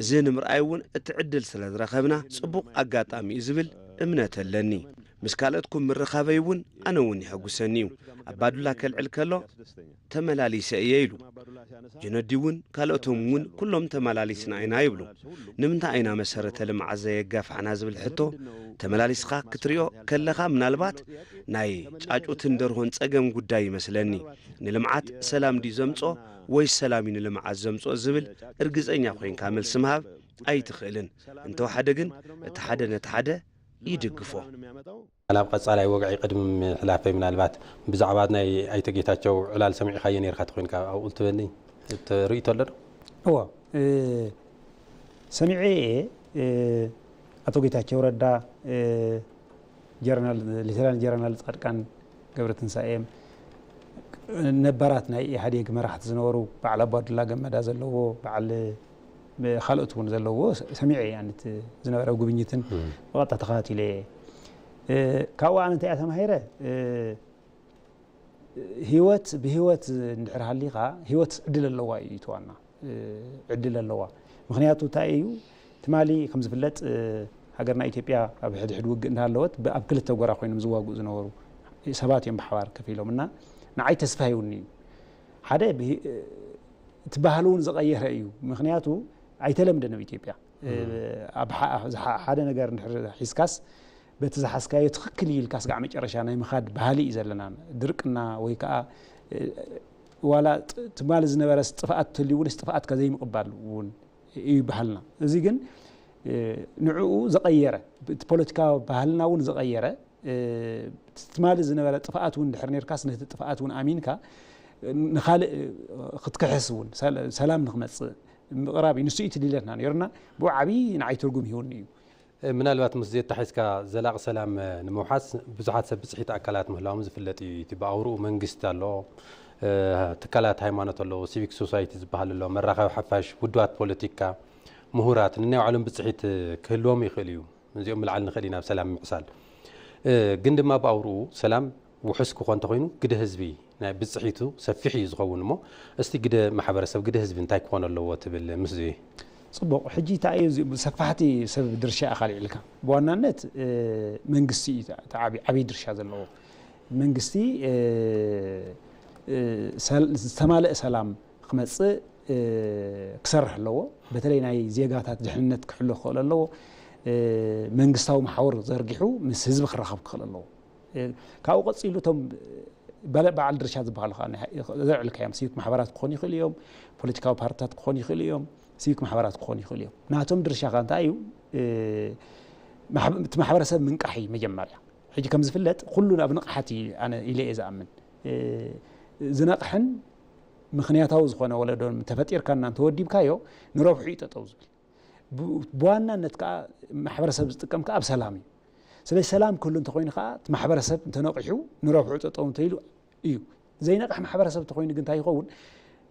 እዚ ንምርኣይ እውን እቲ ዕድል ስለ ዝረኸብና ጽቡቕ ኣጋጣሚ እዩ ዝብል እምነት ኣለኒ። ምስ ካልኦትኩም ምርኻበይ እውን ኣነ እውን የሐጉሰኒ እዩ። ኣባዱላ ከልዕል ከሎ ተመላሊሰ እየ ኢሉ። ጀነዲ እውን ካልኦቶም እውን ኩሎም ተመላሊስና ኢና ይብሉ። ንምንታይ ኢና መሰረተ ልምዓት ዘየጋፋዕና ዝብል ሕቶ ተመላሊስኻ ክትሪኦ ከለኻ ምናልባት ናይ ጫጩትን ደርሆን ጸገም ጉዳይ ይመስለኒ። ንልምዓት ሰላም ድዩ ዘምጾ ወይ ሰላም እዩ ንልምዓት ዘምጾ ዝብል እርግጸኛ ኮይንካ መልሲ ምሃብ ኣይትኽእልን። እንተወሓደ ግን እቲ ሓደ ነቲ ሓደ ይድግፎ። ናብ ቀጻላይ ወግዒ ቅድሚ ምሕላፈይ ምናልባት ብዛዕባ ናይ ኣይተ ጌታቸው ዕላል ሰሚዕኻዮ ነይርካ ተኾይንካ ኣብኡ ትበኒ ርእይቶ ኣሎ ዶ? እዎ፣ እ፣ ሰሚዐ እየ። እ፣ ኣቶ ጌታቸው ረዳ፣ እ፣ ጀነራል፣ ሌተናል ጀነራል ጻድቃን ገብረትንሳኤ፣ ነባራት ናይ ኢህኣዴግ መራሕቲ ዝነበሩ፣ በዓል ኣባዱላ ገመዳ ዘለዎ፣ በዓል ካልኦት እውን ዘለዎ ሰ-፣ ሰሚዐ እየ። ኣነ እቲ ዝነበረ ጉብኝትን እም። ብቐጥታ ተኸታቲለ እየ። እ፣ ካብኡ ኣነ እንታይ እየ ተማሂረ? እ፣ ህይወት፣ ብህይወት እንድሕር ሃሊኻ፣ ህይወት ዕድል ኣለዋ እዩ እቲ ዋና፣ እ፣ ዕድል ኣለዋ። ምኽንያቱ እንታይ እዩ? ትማሊ ከም ዝፍለጥ፣ እ፣ ሃገርና ኢትዮጵያ ኣብ ሕድሕድ ውግእ እንዳሃለወት ብ-፣ ኣብ ክልተ ጎራ ኮይኖም ዝዋግኡ ዝነበሩ ሰባት እዮም ብሓባር ከፊሎም እና ንዓይ ተስፋ ሂቡኒ እዩ። ሓደ ብሂ-፣ እ፣ እቲ ባህሊ እውን ዝቐየረ እዩ። ምኽንያቱ ኣይተለምደን ኣብ ኢትዮጵያ። እ፣ እም። ኣብ ሓ-፣ ዝሓ-፣ ሓደ ነገር እንድሕር ሒዝካስ በቲ ዝሓዝካዮ ትኽክል እዩ ኢልካ ስጋዕ መጨረሻ ናይ ምኻድ ባህሊ እዩ ዘለና። ድርቅና ወይ ከዓ፣ እ፣ ዋላ ጥ-፣ ትማሊ ዝነበረስ ጥፍኣት ተልዩ እውንስ ጥፍኣትካ ዘይምቕባል እውን እዩ ባህልና። እዚ ግን፣ እ፣ ንዕኡ ዘቐየረ፣ እቲ ፖለቲካዊ ባህልና እውን ዘቐየረ፣ እ፣ ትማሊ ዝነበረ ጥፍኣት እውን እንድሕር ነርካስ ነቲ ጥፍኣት እውን ኣሚንካ ንኻልእ ክትክሕስ እውን ሰል-፣ ሰላም ንክመፅእ ምቕራብ እዩ። ንሱ እዩ እቲ ድሌትና ነይሩና። ብኡ ዓብዪ ንዓይ ትርጉም ሂቡኒ እዩ። ምናልባት ምስ ዘተሓሒዝካ ዘላቒ ሰላም ንምውሓስ ብዙሓት ሰብ ብፅሒት ኣካላት ምህላዎም ዝፍለጥ እዩ። እቲ ብኣውርኡ መንግስቲ ኣሎ፣ ትካላት ሃይማኖት ኣለዉ፣ ሲቪክ ሶሳይቲ ዝበሃል ኣሎ፣ መራኸቢ ሓፋሽ፣ ውድባት ፖለቲካ፣ ምሁራት፣ ንናይ ባዕሎም ብፅሒት ክህልዎም ይኽእል እዩ። እዚኦም ምልዓል ንኽእል ኢና ኣብ ሰላም ምዕሳል። ግን ድማ ብኣውርኡ ሰላም ውሑስ ክኾን እንተኾይኑ ግደ ህዝቢ ናይ ብፅሒቱ ሰፊሕ እዩ ዝኸውን እሞ፣ እስቲ ግደ ማሕበረሰብ፣ ግደ ህዝቢ እንታይ ክኾን ኣለዎ ትብል ምስዚ? ፅቡቕ። ሕጂ እንታይ እዩ እዚ ሰፋሕቲ ሰብ ድርሻ ኢኻ ኣልዒልካ። ብዋናነት፣ እ፣ መንግስቲ እዩ እቲ ዓብዪ፣ ዓብዪ ድርሻ ዘለዎ። መንግስቲ፣ እ፣ እ፣ ሰል-፣ ዝተማልአ ሰላም ክመፅእ፣ እ፣ ክሰርሕ ኣለዎ። በተለይ ናይ ዜጋታት ድሕንነት ክሕሎ ክኽእል ኣለዎ። እ፣ መንግስታዊ መሓውር ዘርጊሑ ምስ ህዝቢ ክራኸብ ክኽእል ኣለዎ። እ፣ ካብኡ ቀፂሉ እቶም በለ-፣ በዓል ድርሻ ዝበሃሉ ከዓ ናይ፣ ዘልዕልካዮም ሲቪክ ማሕበራት ክኾኑ ይኽእሉ እዮም፣ ፖለቲካዊ ፓርትታት ክኾኑ ይኽእሉ እዮም፣ ሲቪክ ማሕበራት ክኾኑ ይኽእሉ እዮም። ናቶም ድርሻ ከዓ እንታይ እዩ? እ፣ ማሕበ-፣ እቲ ማሕበረሰብ ምንቃሕ እዩ መጀመርያ። ሕጂ ከም ዝፍለጥ ኩሉ ናብ ንቕሓት እዩ ኣነ ኢለ እየ ዝኣምን። እ፣ ዝነቕሕን ምኽንያታዊ ዝኾነ ወለዶ እንተፈጢርካና እንተወዲብካዮ ንረብሑ እዩ ጠጠው ዝብል። ብ-፣ ብዋናነት ከዓ ማሕበረሰብ ዝጥቀም ከዓ ኣብ ሰላም እዩ። ስለዚ ሰላም ክህሉ እንተኾይኑ ከዓ እቲ ማሕበረሰብ እንተነቂሑ ንረብሑ ጠጠው እንተኢሉ እዩ። ዘይነቕሕ ማሕበረሰብ እንተኾይኑ ግን እንታይ ይኸውን?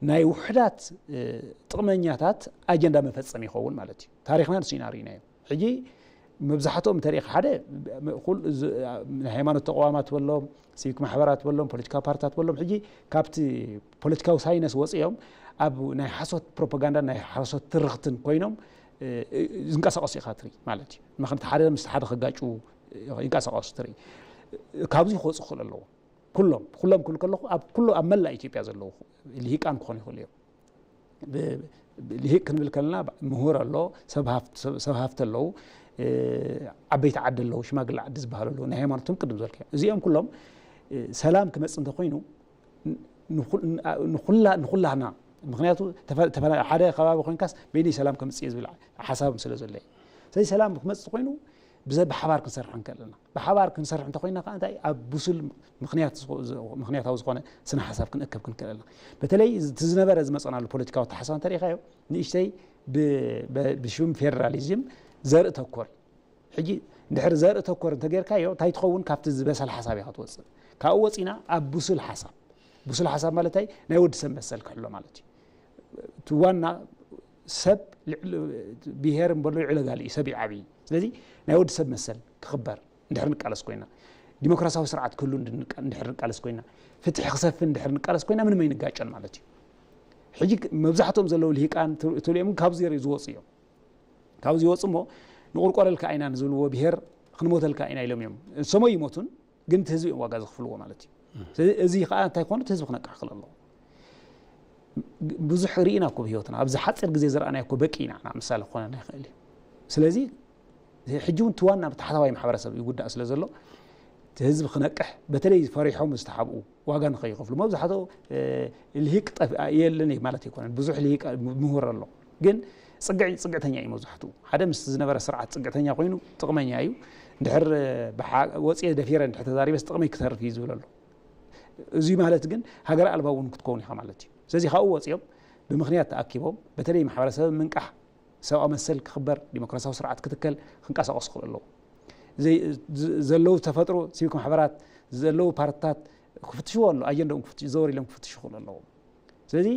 ናይ ውሑዳት፣ እ፣ ጥቕመኛታት ኣጀንዳ መፈጸሚ ይኸውን ማለት እዩ። ታሪኽና ንሱ ኢና ርኢናዮ። ሕጂ መብዛሕትኦም እንተሪኢኻ ሓደ፣ ኩል-፣ ዝ-፣ ናይ ሃይማኖት ተቋማት በሎም፣ ሲቪክ ማሕበራት በሎም፣ ፖለቲካዊ ፓርትታት በሎም፣ ሕጂ ካብቲ ፖለቲካዊ ሳይነስ ወፂኦም ኣብ ናይ ሓሶት ፕሮፓጋንዳን ናይ ሓሶት ትርኽትን ኮይኖም፣ እ፣ እ፣ ዝንቀሳቐሱ ኢኻ ትርኢ ማለት እዩ። ምኽንያቱ ሓደ ምስ ሓደ ክጋጩ ይንቀሳቐሱ ትርኢ። ካብዚ ክወፁ ክኽእል ኣለዎ። ኩሎም፣ ኩሎም ክብል ከለኹ ኣብ ኩሉ፣ ኣብ መላእ ኢትዮጵያ ዘለዉ ልሂቃን ክኾኑ ይኽእሉ እዮም። ብ-፣ ብ-፣ ልሂቅ ክንብል ከለና ምሁር ኣሎ፣ ሰብ ሃፍት፣ ሰብ፣ ሰብ ሃፍቲ ኣለዉ፣ እ፣ ዓበይቲ ዓዲ ኣለዉ፣ ሽማግለ ዓዲ ዝበሃሉ ኣለዉ፣ ናይ ሃይማኖቶም ቅድም ዝበልካዮ። እዚኦም ኩሎም፣ እ፣ ሰላም ክመጽእ እንተኾይኑ ን-፣ ንኹ-፣ ን-፣ ንኹላ-፣ ንኹላህና፣ ምኽንያቱ ተፈ-፣ ተፈላ-፣ ሓደ ከባቢ ኮይንካስ በይነይ ሰላም ከምጽእ እየ ዝብል ሓሳብ ስለ ዘሎ እዩ። ስለዚ ሰላም ክመጽእ ኮይኑ ብዘ ብሓባር ክንሰርሕ ንክእል ኣለና። ብሓባር ክንሰርሕ እንተኮይና ከዓ እንታይ ኣብ ብሱል ምክንያት ዝኾ- ምክንያታዊ ዝኾነ ስነ ሓሳብ ክንእከብ ክንክእል ኣለና። በተለይ እቲ ዝነበረ ዝመፀናሉ ፖለቲካዊ ኣተሓሳብ እንተሪኢኻዮ ንእሽተይ ብ- ብ- ብሽም ፌደራሊዝም ዘርኢ ተኮር እዩ። ሕጂ እንድሕር ዘርኢ ተኮር እንተጌርካዮ እንታይ ትኸውን? ካብቲ ዝበሰል ሓሳብ ኢኻ ትወፅእ። ካብኡ ወፂና ኣብ ብሱል ሓሳብ፣ ብሱል ሓሳብ ማለት እንታይ? ናይ ወዲ ሰብ መሰል ክሕሎ ማለት እዩ። እቲ ዋና ሰብ ልዕሊ ብሄር እምበሎ ይዕለጋል እዩ፣ ሰብ ይዓብይ። ስለዚ ናይ ወዲ ሰብ መሰል ክኽበር እንድሕር ንቃለስ ኮይና፣ ዲሞክራሲያዊ ስርዓት ክህሉ እንድንቃ- እንድሕር ንቃለስ ኮይና፣ ፍትሒ ክሰፍን እንድሕር ንቃለስ ኮይና ምንም ኣይንጋጨን ማለት እዩ። ሕጂ መብዛሕትኦም ዘለዉ ልሂቃን ትርእዮም ካብዚ ዝወፁ እዮም። ካብዚ ይወፁ እሞ ንቑርቆረልካ ኢና ንዝብልዎ ብሄር ክንሞተልካ ኢና ኢሎም እዮም። እሶሞ ይሞቱን ግን እቲ ህዝቢ እዮም ዋጋ ዝኽፍልዎ ማለት እዩ። ስለዚ እዚ ከዓ እንታይ ኮኑ እቲ ህዝቢ ክነቅሕ ክእል ኣለዎ። ብዙሕ ርኢና እኮ ብህይወትና ኣብዚ ሓፂር ግዜ ዝረኣናዮ እኮ በቂ ኢና ምሳሌ ክኾነና ይኽእል እዩ። ስለዚ ሕጂ እውን እቲ ዋና ብታሕታዋይ ማሕበረሰብ ይጉዳእ ስለ ዘሎ እቲ ህዝቢ ክነቅሕ በተለይ ፈሪሖም ዝተሓብኡ ዋጋ ንኸይኸፍሉ መብዛሕትኡ ልሂቅ የለን ማለት ኣይኮነን። ብዙሕ ልሂቅ ምሁር ኣሎ ግን ፅግዕ ፅግዕተኛ እዩ መብዛሕትኡ። ሓደ ምስ ዝነበረ ስርዓት ፅግዕተኛ ኮይኑ ጥቕመኛ እዩ። እንድሕር ወፅየ ደፊረ እንድሕር ተዛሪበስ ጥቕመይ ክተርፍ እዩ ዝብል ኣሎ። እዚ ማለት ግን ሃገር ኣልባ እውን ክትከውን ኢኻ ማለት እዩ። ስለዚ ካብኡ ወፂኦም ብምክንያት ተኣኪቦም በተለይ ማሕበረሰብ ምንቃሕ፣ ሰብኣዊ መሰል ክኽበር፣ ዲሞክራሲያዊ ስርዓት ክትከል ክንቀሳቀሱ ክኽእል ኣለዎ። ዘለዉ ተፈጥሮ ሲቪክ ማሕበራት ዘለዉ ፓርትታት ክፍትሽዎ ኣሎ ኣጀንዳኦም ክፍትሽ ዘወር ኢሎም ክፍትሽ ይኽእሉ ኣለዎም። ስለዚ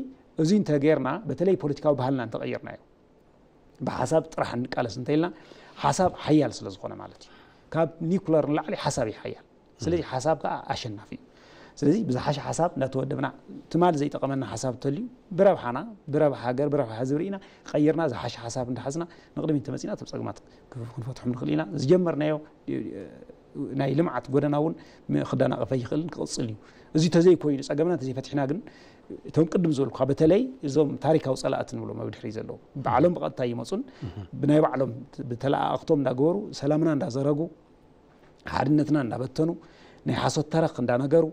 እዚ እንተጌርና በተለይ ፖለቲካዊ ባህልና እንተቐይርናዮ ብሓሳብ ጥራሕ እንቃለስ እንተኢልና ሓሳብ ሓያል ስለ ዝኾነ ማለት እዩ። ካብ ኒኩለር ንላዕሊ ሓሳብ እዩ ሓያል። ስለዚ ሓሳብ ከዓ ኣሸናፊ እዩ። ስለዚ ብዝሓሸ ሓሳብ እንዳተወደብና ትማል ዘይጠቐመና ሓሳብ እንተልዩ ብረብሓና ብረብሓ ሃገር ብረብሓ ህዝቢ ርኢና ቀይርና ዝሓሸ ሓሳብ እንዳሓዝና ንቕድሚት ተመፂና እቶም ፀግማት ክንፈትሖም ንኽእል ኢና። ዝጀመርናዮ ናይ ልምዓት ጎደና እውን ክደናቐፈ ይኽእልን ክቕፅል እዩ። እዚ ተዘይኮይኑ ፀገምና እንተዘይፈቲሕና ግን እቶም ቅድም ዝበልኩኻ በተለይ እዞም ታሪካዊ ፀላእቲ ንብሎም ኣብ ድሕሪ ዘለዉ ባዕሎም ብቐጥታ ይመፁን ብናይ ባዕሎም ብተለኣኣኽቶም እንዳገበሩ ሰላምና እንዳዘረጉ ሓድነትና እንዳበተኑ ናይ ሓሶት ተረኽ እንዳነገሩ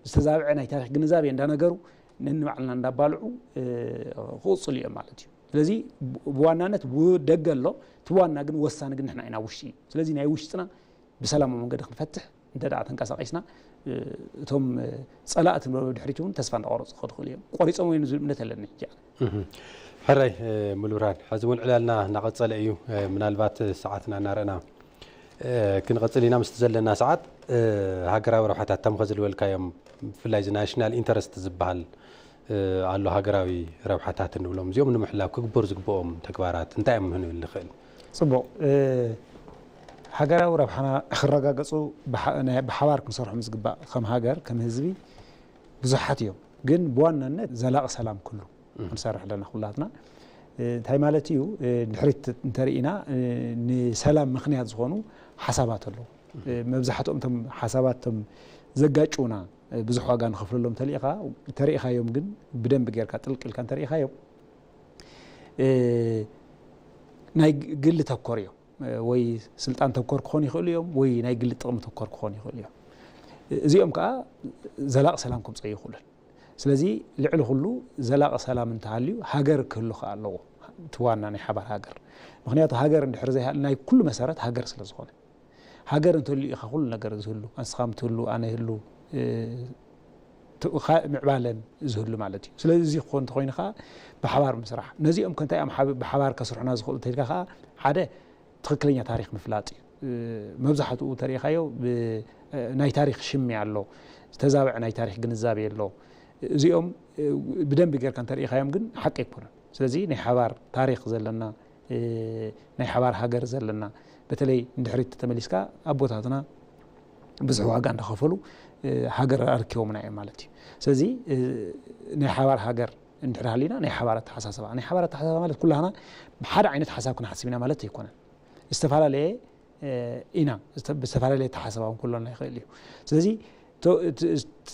ዝተዛብዐ ናይ ታሪክ ግንዛቤ እንዳነገሩ ነንባዕልና እንዳባልዑ ክቕፅሉ እዮም ማለት እዩ። ስለዚ ብዋናነት ደገ ኣሎ፣ እቲ ዋና ግን ወሳኒ ግን ንሕና ኢና ውሽጢ እዩ። ስለዚ ናይ ውሽጥና ብሰላማዊ መንገዲ ክንፈትሕ እንተ ደኣ ተንቀሳቒስና እቶም ፀላእቲ ንበሎ ድሕሪት እውን ተስፋ እንዳቆረፁ ክኸዱ ይኽእሉ እዮም። ቆሪፆም ወይ ዝብል እምነት ኣለኒ ሕጂ ኣነ። ሕራይ ሙሉብርሃን፣ ሕዚ እውን ዕላልና እናቐፀለ እዩ። ምናልባት ሰዓትና እናረእና ክንቐፅል ኢና። ምስቲ ዘለና ሰዓት ሃገራዊ ረብሓታት እቶም ኸዚ ዝበልካዮም ብፍላይ እዚ ናሽናል ኢንተረስት ዝበሃል ኣሎ፣ ሃገራዊ ረብሓታት እንብሎም እዚኦም ንምሕላው ክግበሩ ዝግብኦም ተግባራት እንታይ እዮም ክንብል ንኽእል? ፅቡቕ። ሃገራዊ ረብሓና ክረጋገፁ ብሓባር ክንሰርሖም ዝግባእ ከም ሃገር ከም ህዝቢ ብዙሓት እዮም። ግን ብዋናነት ዘላቒ ሰላም ክህሉ ክንሰርሕ ኣለና ኩላትና። እንታይ ማለት እዩ? ድሕሪት እንተርኢና ንሰላም ምኽንያት ዝኾኑ ሓሳባት ኣለዉ። መብዛሕትኦም እቶም ሓሳባት እቶም ዘጋጭውና ብዙሕ ዋጋ ንኸፍለሎም ተሪኢኻዮም ግን ብደንቢ ጌርካ ጥልቅ ኢልካ እንተሪኢኻዮም ናይ ግሊ ተኮር እዮም። ወይ ስልጣን ተኮር ክኾኑ ይኽእሉ እዮም ወይ ናይ ግሊ ጥቕሚ ተኮር ክኾኑ ይኽእሉ እዮም። እዚኦም ከዓ ዘላቒ ሰላም ከምፀዩ ይኽእሉን። ስለዚ ልዕሊ ኩሉ ዘላቒ ሰላም እንተሃልዩ ሃገር ክህሉ ከዓ ኣለዎ። እቲ ዋና ናይ ሓባር ሃገር። ምክንያቱ ሃገር እንድሕር ዘይሃልዩ ናይ ኩሉ መሰረት ሃገር ስለ ዝኾነ። ሃገር እንተልዩ ኢኻ ኩሉ ነገር ዝህሉ። ኣንስኻ ምትህሉ፣ ኣነ ይህሉ፣ ምዕባለን ዝህሉ ማለት እዩ። ስለዚ እዚ ክኾን እንተኮይኑ ከዓ ብሓባር ምስራሕ። ነዚኦም ከ እንታይ እዮም ብሓባር ከስርሑና ዝኽእሉ እንተልካ ከዓ ሓደ ትኽክለኛ ታሪክ ምፍላጥ እዩ። መብዛሕትኡ ተሪኢኻዮ ናይ ታሪክ ሽሚ ኣሎ፣ ዝተዛበዐ ናይ ታሪክ ግንዛቤ ኣሎ። እዚኦም ብደንቢ ጌርካ እንተሪኢኻዮም ግን ሓቂ ኣይኮኑን። ስለዚ ናይ ሓባር ታሪክ ዘለና ናይ ሓባር ሃገር ዘለና በተለይ ንድሕሪት ተመሊስካ ኣቦታትና ብዙሕ ዋጋ እንዳኸፈሉ ሃገር ኣርኪቦምና እዮም ማለት እዩ። ስለዚ ናይ ሓባር ሃገር እንድሕር ሃሊና ናይ ሓባር ኣተሓሳስባ፣ ናይ ሓባር ኣተሓሳስባ ማለት ኩላህና ብሓደ ዓይነት ሓሳብ ክንሓስብ ኢና ማለት ኣይኮነን። ዝተፈላለየ ኢና፣ ብዝተፈላለየ ኣተሓሳስባ እውን ክህልወና ይኽእል እዩ። ስለዚ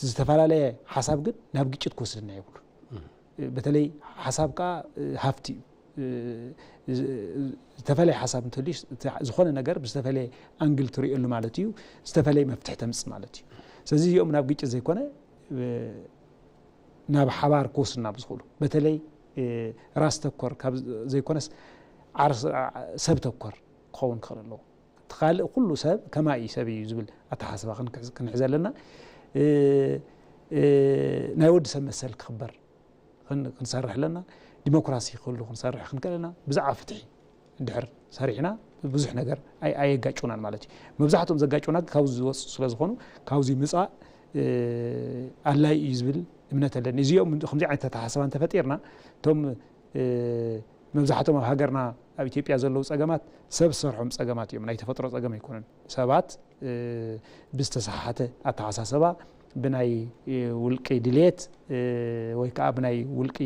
ዝተፈላለየ ሓሳብ ግን ናብ ግጭት ክወስደና የብሉን። በተለይ ሓሳብ ከዓ ሃፍቲ እዩ። ዝተፈለየ ሓሳብ እንተልዩ ዝኾነ ነገር ብዝተፈለየ ኣንግል ትሪእሉ ማለት እዩ። ዝተፈለየ መፍትሒ ተምፅእ ማለት እዩ። ስለዚ እዚኦም ናብ ግጭት ዘይኮነ ናብ ሓባር ክወስዱና ብዝኽእሉ በተለይ ራስ ተኮር ካብ ዘይኮነስ ዓርስ ሰብ ተኮር ክኸውን ክኽእል ኣለዎ። ካልእ ኩሉ ሰብ ከማይ እዩ፣ ሰብ እዩ ዝብል ኣተሓሳስባ ክንክሕዝ-፣ ክንሕዝ ኣለና። እ፣ እ፣ ናይ ወዲ ሰብ መሰል ክኽበር ክን-፣ ክንሰርሕ ኣለና። ዲሞክራሲ ክህሉ ክንሰርሕ ክንክእል ኣለና። ብዛዕባ ፍትሒ እንድሕር ሰሪሕና ብዙሕ ነገር ኣይ-፣ ኣየጋጩናን ማለት እዩ። መብዛሕትኦም ዘጋጩና ግን ካብዚ ዝወፁ ስለ ዝኾኑ ካብዚ ምፃእ፣ እ፣ ኣድላይ እዩ ዝብል እምነት ኣለኒ። እዚኦም ከምዚ ዓይነት ኣተሓሳስባ እንተፈጢርና እቶም፣ እ፣ መብዛሕትኦም ኣብ ሃገርና ኣብ ኢትዮጵያ ዘለዉ ጸገማት ሰብ ዝሰርሖም ጸገማት እዮም፣ ናይ ተፈጥሮ ጸገም ኣይኮነን። ሰባት፣ እ፣ ብዝተሰሓሓተ ኣተሓሳስባ ብናይ፣ እ፣ ውልቂ ድልየት፣ እ፣ ወይ ከኣ ብናይ ውልቂ፣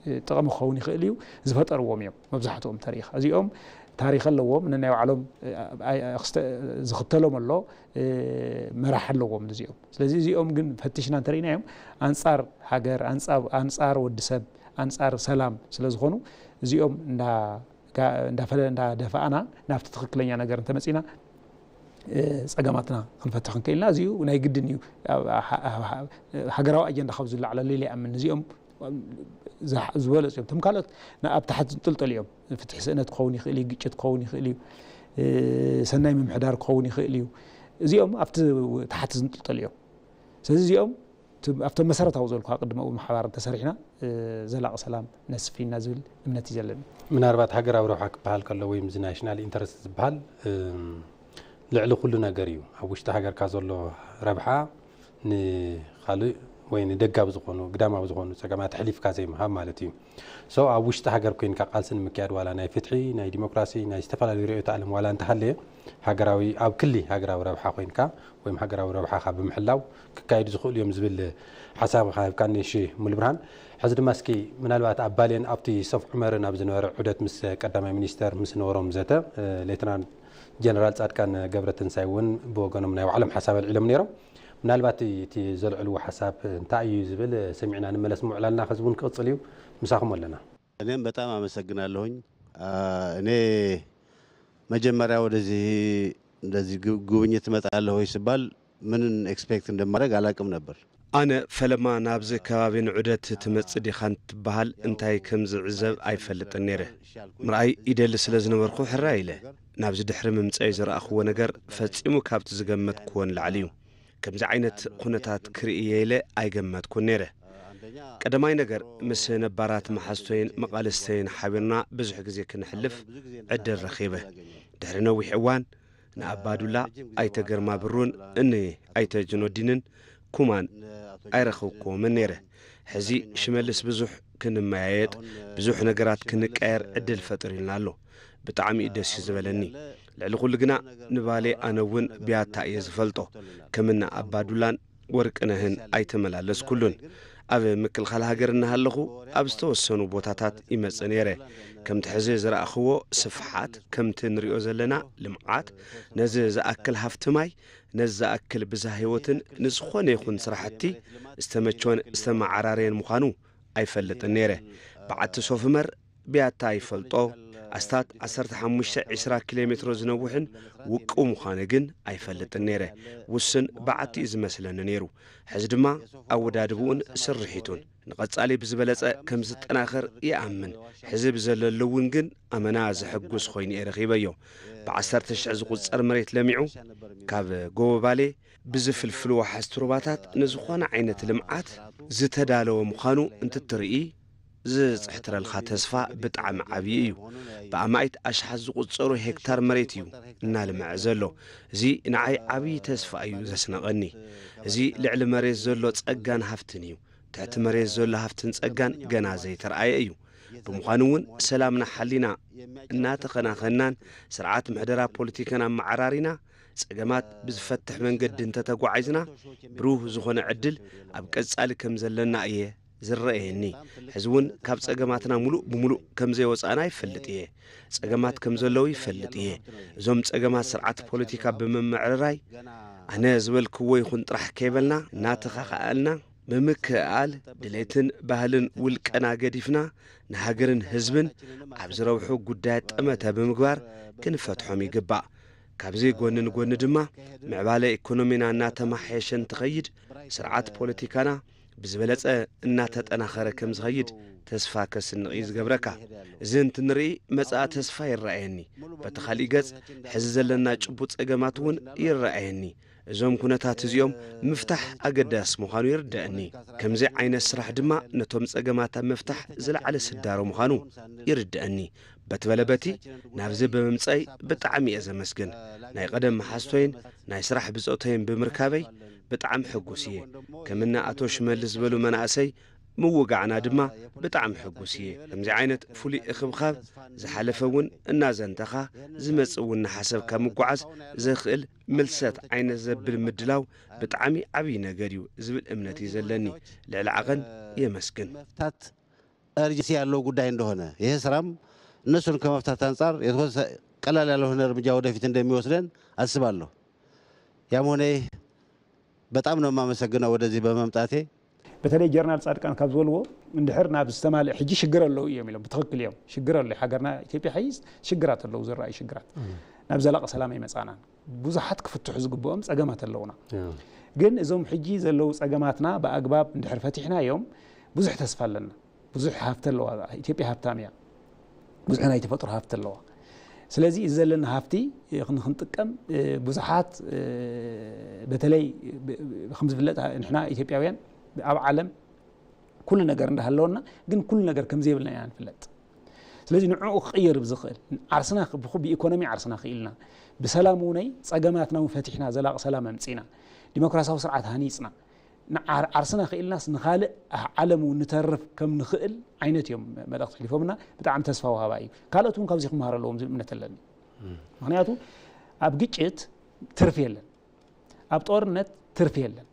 እ፣ ጥቕሚ ክኸውን ይኽእል እዩ ዝፈጠርዎም እዮም መብዛሕትኦም ተሪኻ። እዚኦም ታሪኽ ኣለዎም፣ ነናይ ባዕሎም፣ እ፣ ኣይ-፣ ኣክስተ-፣ ዝኽተሎም ኣሎ፣ እ፣ መራሕ ኣለዎም እዚኦም። ስለዚ እዚኦም ግን ፈቲሽና እንተርኢናዮም ኣንጻር ሃገር፣ ኣንጻ-፣ ኣንጻር ወዲ ሰብ፣ ኣንጻር ሰላም ስለ ዝኾኑ እዚኦም እንዳ-፣ ጋ-፣ እንዳፈለ-፣ እንዳደፋእና ናብቲ ትኽክለኛ ነገር እንተመጺና፣ እ፣ ጸገማትና ክንፈትሕ ክንክእል ኢና። እዚኡ ናይ ግድን እዩ። ኣብ-፣ ሃ-፣ ሃ-፣ ሃ-፣ ሃገራዊ ኣጀንዳ ካብ ዝለዓለሉ ኢለ ይኣምን። እዚኦም ዝሓ-፣ ዝበለጹ እዮም። እቶም ካልኦት ን-፣ ኣብ ታሕቲ ዝንጥልጠሉ እዮም። ፍትሒ ስእነት ክኸውን ይኽእል እዩ፣ ግጭት ክኸውን ይኽእል እዩ፣ እ፣ ሰናይ ምምሕዳር ክኸውን ይኽእል እዩ። እዚኦም ኣብቲ ታሕቲ ዝንጥልጠሉ እዮም። ስለዚ እዚኦም እቲ-፣ ኣብቶም መሰረታዊ ዘልኩ ቅድመ እውን ሓባር እንተሰሪሕና፣ እ፣ ዘላቒ ሰላም ነስፊና ዝብል እምነት እዩ ዘለኒ። ምናልባት ሃገራዊ ረብሓ ክበሃል ከሎ ወይ እዚ ናሽናል ኢንተረስት ዝበሃል፣ እም፣ ልዕሊ ኩሉ ነገር እዩ። ኣብ ውሽጢ ሃገርካ ዘሎ ረብሓ ንኻልእ ወይ ንደጋዊ ዝኾኑ፣ ግዳማዊ ዝኾኑ ጸገማት ኣሕሊፍካ ዘይምሃብ ማለት እዩ። So ኣብ ውሽጢ ሃገር ኮይንካ ቃልሲ ንምክያድ ዋላ ናይ ፍትሒ፣ ናይ ዲሞክራሲ፣ ናይ ዝተፈላለዩ ርእዮተ ዓለም ዋላ እንተሃለየ ሃገራዊ፣ ኣብ ክሊ ሃገራዊ ረብሓ ኮይንካ ወይም ሃገራዊ ረብሓኻ ብምሕላው ክካየዱ ዝኽእሉ እዮም ዝብል ሓሳብ ሃብካኒ ሺ ሙሉብርሃን። ሕዚ ድማ እስኪ ምናልባት ኣብ ባሌን ኣብቲ ሶፍ ዑመርን ኣብ ዝነበረ ዑደት ምስ ቀዳማይ ሚኒስተር ምስ ነበሮም ዘተ፣ እ፣ ሌተናል ጀነራል ጻድቃን ገብረትንሳይ እውን ብወገኖም ናይ ባዕሎም ሓሳብ ኣልዒሎም ነይሮም። ምናልባት እቲ ዘልዕልዎ ሓሳብ እንታይ እዩ ዝብል ሰሚዕና ንመለስ ምውዕላልና፣ ከዚ እውን ክቕጽል እዩ። ምሳኹም ኣለና። እኔም በጣም አመሰግናለሁኝ። አ፣ እኔ መጀመሪያ ወደዚህ እንደዚህ ጉ-፣ ጉብኝት እመጣለሁ ወይ ስባል ምን ኤክስፔክት እንደማደርግ አላውቅም ነበር። ኣነ ፈለማ ናብዚ ከባቢ ንዑደት ትመጽእ ዲኻ እንትበሃል እንታይ ከም ዝዕዘብ ኣይፈልጥን ነይረ። ምርኣይ ይደሊ ስለ ዝነበርኩ ሕራይ ኢለ። ናብዚ ድሕሪ ምምጸይ ዝረኣኽዎ ነገር ፈጺሙ ካብቲ ዝገመትክዎ ንላዕሊ እዩ። ከምዚ ዓይነት ኩነታት ክርኢ እየ ኢለ ኣይገመትኩን ነይረ። ቀዳማይ ነገር ምስ ነባራት መሓዝቶይን መቓልስተይን ሓቢርና ብዙሕ ግዜ ክንሕልፍ ዕድል ረኺበ። ድሕሪ ነዊሕ እዋን ንኣባዱላ፣ ኣይተ ግርማ ብሩን እኒ ኣይተ ጅኖዲንን ኩማን ኣይረኸብክዎምን ነይረ። ሕዚ ሽመልስ ብዙሕ ክንመያየጥ፣ ብዙሕ ነገራት ክንቀየር ዕድል ፈጢሩልና ኣሎ። ብጣዕሚ እዩ ደስ እዩ ዝበለኒ። ልዕሊ ኩሉ ግና ንባሌ ኣነ እውን ብያታ እየ ዝፈልጦ። ከምና ኣባዱላን ወርቅነህን ኣይተመላለስኩሉን። ኣብ ምክልኻል ሃገር እናሃለኹ ኣብ ዝተወሰኑ ቦታታት ይመጽእ ነይረ። ከምቲ ሕዚ ዝረኣኽዎ ስፍሓት፣ ከምቲ ንሪኦ ዘለና ልምዓት፣ ነዚ ዝኣክል ሃፍቲ ማይ፣ ነዚ ዝኣክል ብዝሃ ህይወትን ንዝኾነ ይኹን ስራሕቲ ዝተመቸወን ዝተመዓራረየን ምዃኑ ኣይፈልጥን ነይረ። በዓቲ ሶፍ ዑመር ብያታ ይፈልጦ። ኣስታት ዓሰርተ ሓሙሽተ ዒስራ ኪሎ ሜትሮ ዝነውሕን ውቁው ምዃኑ ግን ኣይፈልጥን ነይረ። ውስን በዓቲ እዩ ዝመስለኒ ነይሩ። ሕዚ ድማ ኣወዳድብኡን ስርሒቱን ንቐጻሊ ብዝበለጸ ከም ዝጠናኸር ይኣምን። ሕዚ ብዘለሉ እውን ግን ኣመና ዘሐጉስ ኮይኑ እየ ረኺበዮ። ብዓሰርተ ሽሕ ዝቑጸር መሬት ለሚዑ ካብ ጎቦ ባሌ ብዝፍልፍሉ ወሓዝቲ ሩባታት ንዝኾነ ዓይነት ልምዓት ዝተዳለወ ምዃኑ እንትትርኢ ዝጽሕትረልካ ተስፋ ብጣዕሚ ዓብዪ እዩ። ብኣማኢት ኣሽሓት ዝቑጸሩ ሄክታር መሬት እዩ እናልምዐ ዘሎ። እዚ ንዓይ ዓብዪ ተስፋ እዩ ዘስነቐኒ። እዚ ልዕሊ መሬት ዘሎ ጸጋን ሃፍትን እዩ። ትሕቲ መሬት ዘሎ ሃፍትን ጸጋን ገና ዘይተረኣየ እዩ። ብምዃኑ እውን ሰላምና ሓሊና እናተኸናኸናን ስርዓት ምሕደራ ፖለቲካን ኣመዓራሪና ጸገማት ብዝፈትሕ መንገዲ እንተተጓዒዝና ብሩህ ዝኾነ ዕድል ኣብ ቀጻሊ ከም ዘለና እየ ዝረኣየኒ። ሕዚ እውን ካብ ጸገማትና ሙሉእ ብሙሉእ ከም ዘይወጻእና ይፈልጥ እየ። ጸገማት ከም ዘለዉ ይፈልጥ እየ። እዞም ጸገማት ስርዓት ፖለቲካ ብምምዕርራይ ኣነ ዝበልክዎ ይኹን ጥራሕ ከይበልና እናተኻኸኣልና ብምክእኣል ድሌትን ባህልን ውልቀና ገዲፍና ንሃገርን ህዝብን ኣብ ዝረብሑ ጉዳያት ጠመተ ብምግባር ክንፈትሖም ይግባእ። ካብዚ ጎኒ ንጎኒ ድማ ምዕባለ ኢኮኖሚና እናተማሓየሸ እንትኸይድ ስርዓት ፖለቲካና ብዝበለጸ እናተጠናኸረ ከም ዝኸይድ ተስፋ ከስንቕ እዩ ዝገብረካ። እዚ እንትንርኢ መጻኢ ተስፋ ይረኣየኒ። በቲ ካሊእ ገጽ፣ ሕዚ ዘለና ጭቡጥ ጸገማት እውን ይረኣየኒ። እዞም ኩነታት እዚኦም ምፍታሕ ኣገዳሲ ምዃኑ ይርደኣኒ። ከምዚ ዓይነት ስራሕ ድማ ነቶም ጸገማት ኣብ ምፍታሕ ዝለዓለ ስዳሮ ምዃኑ ይርደኣኒ። በቲ በለ በቲ ናብዚ ብምምጸይ ብጣዕሚ እየ ዘመስግን። ናይ ቀደም መሓዝቶይን ናይ ስራሕ ብጾተይን ብምርካበይ ብጣዕሚ ሕጉስ እየ። ከምኒ ኣቶ ሽመልስ ዝበሉ መናእሰይ ምውጋዕና ድማ ብጣዕሚ ሕጉስ እየ። ከምዚ ዓይነት ፍሉይ እኽብኻብ ዝሓለፈ እውን እናዘንተኻ ዝመጽእ እውን እናሓሰብካ ምጓዓዝ ዘኽእል ምልሰት ዓይነት ዘብል ምድላው ብጣዕሚ ዓብዪ ነገር እዩ ዝብል እምነት እዩ ዘለኒ። ልዕሊ ዓቐን የመስግን። መፍታት እርጅሲ ያለው ጉዳይ እንደሆነ ይሄ ስራም እነሱን ከመፍታት አንጻር የተወሰ ቀላል ያልሆነ እርምጃ ወደፊት እንደሚወስደን አስባለሁ። ያም ሆነ ይህ በጣም ነው የማመሰግነው ወደዚህ በመምጣቴ። በተለይ ጀነራል ጻድቃን ካብ ዝበልዎ እንድሕር ናብ ዝተማልእ ሕጂ ሽግር ኣለዉ እዮም ኢሎም። ብትኽክል እዮም። ሽግር ኣሎ። ሃገርና ኢትዮጵያ ሕጂ ሽግራት ኣለዉ፣ ዝረኣዩ ሽግራት። ናብ ዘላቂ ሰላም ኣይመጻናን። ብዙሓት ክፍትሑ ዝግብኦም ጸገማት ኣለዉና። ግን እዞም ሕጂ ዘለዉ ጸገማትና ብኣግባብ እንድሕር ፈቲሕናዮም ብዙሕ ተስፋ ኣለና። ብዙሕ ሃፍቲ ኣለዋ። ኢትዮጵያ ሃብታም እያ። ብዙሕ ናይ ተፈጥሮ ሃፍቲ ኣለዋ። ስለዚ እዚ ዘለና ሃፍቲ ንክንጥቀም ብዙሓት በተለይ ከም ዝፍለጥ ንሕና ኢትዮጵያውያን ኣብ ዓለም ኩሉ ነገር እንዳሃለወና ግን ኩሉ ነገር ከም ዘይብልና ኢና ንፍለጥ። ስለዚ ንዕኡ ክቕየር ብዝኽእል ዓርስና ብኢኮኖሚ ዓርስና ክኢልና ብሰላም እውነይ ጸገማትና እውን ፈቲሕና ዘላቂ ሰላም ኣምጺና ዲሞክራሲያዊ ስርዓት ሃኒጽና ዓርስና ክኢልናስ ንኻልእ ዓለም እውን ንተርፍ ከም ንኽእል ዓይነት እዮም መልእኽቲ ሕሊፎምና። ብጣዕሚ ተስፋ ወሃባ እዩ። ካልኦት እውን ካብዚ ክመሃር ኣለዎም ዝብል እምነት ኣለኒ። ምክንያቱ ኣብ ግጭት ትርፊ የለን፣ ኣብ ጦርነት ትርፊ የለን፣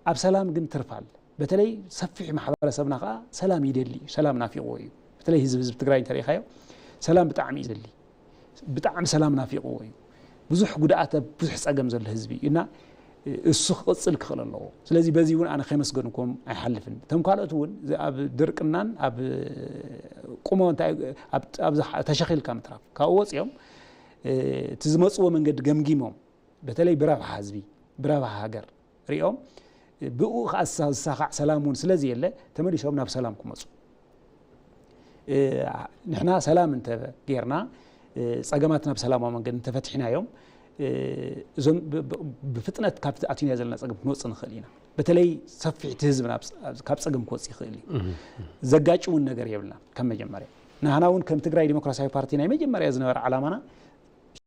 ኣብ ሰላም ግን ትርፍ ኣለ። በተለይ ሰፊሕ ማሕበረሰብና ከዓ ሰላም ይደሊ እዩ፣ ሰላም ናፊቕዎ እዩ። በተለይ ህዝቢ ህዝቢ ትግራይ እንተሪኢኻዮ ሰላም ብጣዕሚ እዩ ዝደሊ። ብጣዕሚ ሰላም ናፊቕዎ እዩ። ብዙሕ ጉድኣት ብዙሕ ፀገም ዘሎ ህዝቢ እዩ እና እሱ ክቕፅል ክኽእል ኣለዎ። ስለዚ በዚ እውን ኣነ ከመስገንኩም ኣይሓልፍን። እቶም ካልኦት እውን ኣብ ድርቅናን ኣብ ቁሞ እንታይ ተሸኺልካ ምትራፍ ካብኡ ወፂኦም እቲ ዝመፅዎ መንገዲ ገምጊሞም በተለይ ብረብሓ ህዝቢ ብረብሓ ሃገር ሪኦም ብኡ ከዓ ዝሳኻዕ ሰላም እውን ስለዘየለ ተመሊሶም ናብ ሰላም ክመፁ ንሕና ሰላም እንተ ጌርና ፀገማት ናብ ሰላማዊ መንገዲ እንተፈቲሕናዮም እዞም ብፍጥነት ካብቲ ኣትዩና ዘለና ፀገም ክንወፅእ ንኽእል ኢና። በተለይ ሰፊሕቲ ህዝቢ ካብ ፀገም ክወፅእ ይኽእል እዩ። ዘጋጭውን ነገር የብልና ከም መጀመርያ ንሕና እውን ከም ትግራይ ዲሞክራሲያዊ ፓርቲ ናይ መጀመርያ ዝነበረ ዓላማና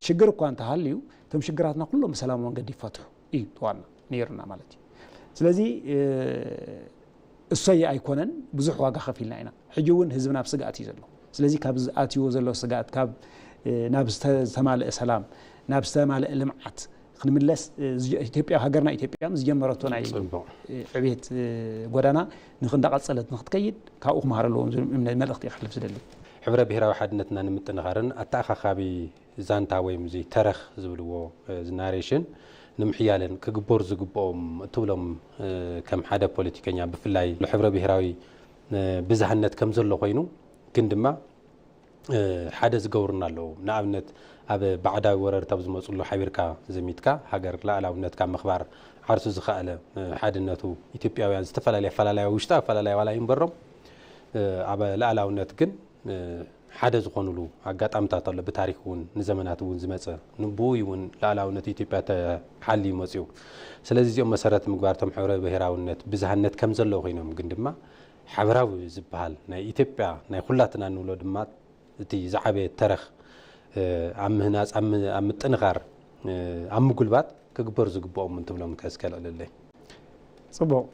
ሽግር እኳ እንተሃልዩ እቶም ሽግራትና ኩሎም ብሰላማዊ መንገዲ ይፈትሑ እዩ ዋና ነይሩና ማለት እዩ። ስለዚ እሰይ ኣይኮነን ብዙሕ ዋጋ ከፊልና ኢና። ሕጂ እውን ህዝብና ኣብ ስግኣት እዩ ዘሎ። ስለዚ ካብ ዝኣትይዎ ዘሎ ስግኣት ካብ ናብ ዝተማልአ ሰላም ናብ ዝተማልአ ልምዓት ክንምለስ ኢትዮጵያ ሃገርና ኢትዮጵያ ዝጀመረቶ ናይ ዕቤት ጎዳና ንክንዳቀፀለት ንክትከይድ ካብኡ ክመሃር ኣለዎም ዝብል እምነ መልእክቲ ይሓልፍ ዝደሊ። ሕብረ ብሔራዊ ሓድነትና ንምጥንኻርን ኣተኣኻኻቢ ዛንታ ወይም እዚ ተረኽ ዝብልዎ እዚ ናሬሽን ንምሕያልን ክግበሩ ዝግብኦም እትብሎም ከም ሓደ ፖለቲከኛ ብፍላይ ሕብረ ብሔራዊ ብዝሃነት ከም ዘሎ ኮይኑ ግን ድማ ሓደ ዝገብሩና ኣለዉ። ንኣብነት ኣብ ባዕዳዊ ወረርታ ኣብ ዝመፅሉ ሓቢርካ ዘሚትካ ሃገር ላእላውነትካ ምኽባር ዓርሱ ዝኸኣለ ሓድነቱ ኢትዮጵያውያን ዝተፈላለየ ኣፈላለያ ውሽጣ ኣፈላለያ ዋላ ይንበሮም ኣብ ላእላውነት ግን ሓደ ዝኾኑሉ ኣጋጣምታት ኣሎ። ብታሪክ እውን ንዘመናት እውን ዝመፀ ንብኡ እውን ላእላውነት ኢትዮጵያ ተሓልዩ መፅኡ። ስለዚ እዚኦም መሰረት ምግባር እቶም ሕብረ ብሔራውነት ብዝሃነት ከም ዘለዉ ኮይኖም ግን ድማ ሓበራዊ ዝበሃል ናይ ኢትዮጵያ ናይ ኩላትና ንብሎ ድማ እቲ ዝዓበየ ተረኽ ኣብ ምህናፅ ኣብ ምጥንኻር ኣብ ምጉልባት ክግበሩ ዝግብኦም እንትብሎም ከስከልዕልለይ። ፅቡቕ።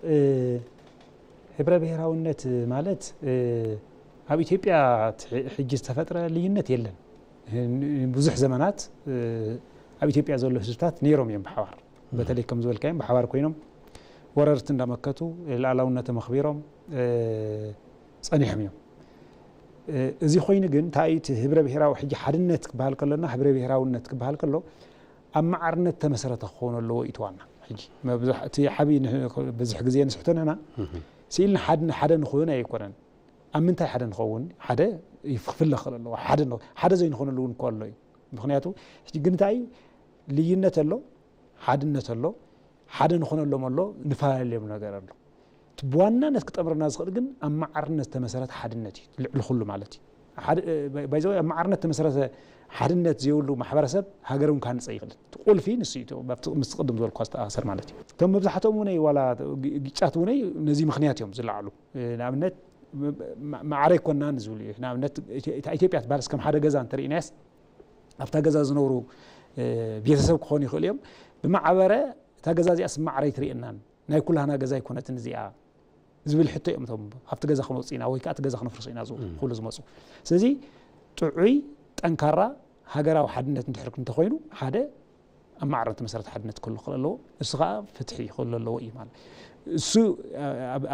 ህብረ ብሔራውነት ማለት ኣብ ኢትዮጵያ ሕጂ ዝተፈጥረ ልዩነት የለን። ብዙሕ ዘመናት ኣብ ኢትዮጵያ ዘሎ ህዝብታት ነይሮም እዮም ብሓባር በተለይ ከም ዝበልካዮም ብሓባር ኮይኖም ወረርቲ እንዳመከቱ ላእላውነቶም ኣኽቢሮም ፀኒሖም እዮም። እዚ ኮይኑ ግን እንታይ እቲ ህብረ ብሔራዊ ሕጂ ሓድነት ክበሃል ከሎና ህብረ ብሔራውነት ክበሃል ከሎ ኣብ ማዕርነት ተመሰረተ ክኸውን ኣለዎ እዩ ዋና። ሕጂ እቲ ዓብዪ ብዙሕ ግዜ ንስሕቶ ንሕና ስኢልና ሓደ ሓደ ንኸውን ኣይኮነን። ኣብ ምንታይ ሓደ ንኸውን ሓደ ይፍለ ክእል ኣለዎ። ሓደ ዘይንኾነሉ እውን እኮ ኣሎ እዩ። ምክንያቱ ግን እንታይ እዩ ልዩነት ኣሎ፣ ሓድነት ኣሎ፣ ሓደ ንኾነሎም ኣሎ፣ ንፈላለዮም ነገር ኣሎ። እቲ ብዋናነት ክጠምረና ዝኽእል ግን ኣብ ማዕርነት ተመሰረተ ሓድነት እዩ፣ ልዕሊ ኩሉ ማለት እዩ። ሓደ ባይዘወ ኣብ ማዕርነት ተመሰረተ ሓድነት ዘይብሉ ማሕበረሰብ ሃገር እውን ካንፀ ይኽእል። እቲ ቁልፊ ንሱ እዩ፣ ኣብቲ ምስ ቅድም ዝበልኳ ዝተኣሳሰር ማለት እዩ። እቶም መብዛሕትኦም እውን ዋላ ግጫት እውን ነዚ ምክንያት እዮም ዝለዓሉ። ንኣብነት ማዕረ ኣይኮናን ዝብሉ እዩ። ንኣብነት እታ ኢትዮጵያ ትበሃል ከም ሓደ ገዛ እንተርኢናያስ ኣብታ ገዛ ዝነብሩ ቤተሰብ ክኾኑ ይኽእሉ እዮም። ብማዕበረ እታ ገዛ እዚኣስ ማዕረ ኣይትርእየናን፣ ናይ ኩላህና ገዛ ኣይኮነትን እዚኣ ዝብል ሕቶ እዮም እቶም ካብቲ ገዛ ክንወፅእ ኢና ወይ ከዓ እቲ ገዛ ክነፍርሶ ኢና ዝብሉ ኩሉ ዝመፁ። ስለዚ ጥዑይ ጠንካራ ሃገራዊ ሓድነት እንድሕር እንተኮይኑ ሓደ ኣብ ማዕረ እቲ መሰረት ሓድነት ክህሉ ክኽእል ኣለዎ። እሱ ከዓ ፍትሒ ክህሉ ኣለዎ እዩ ማለት። እሱ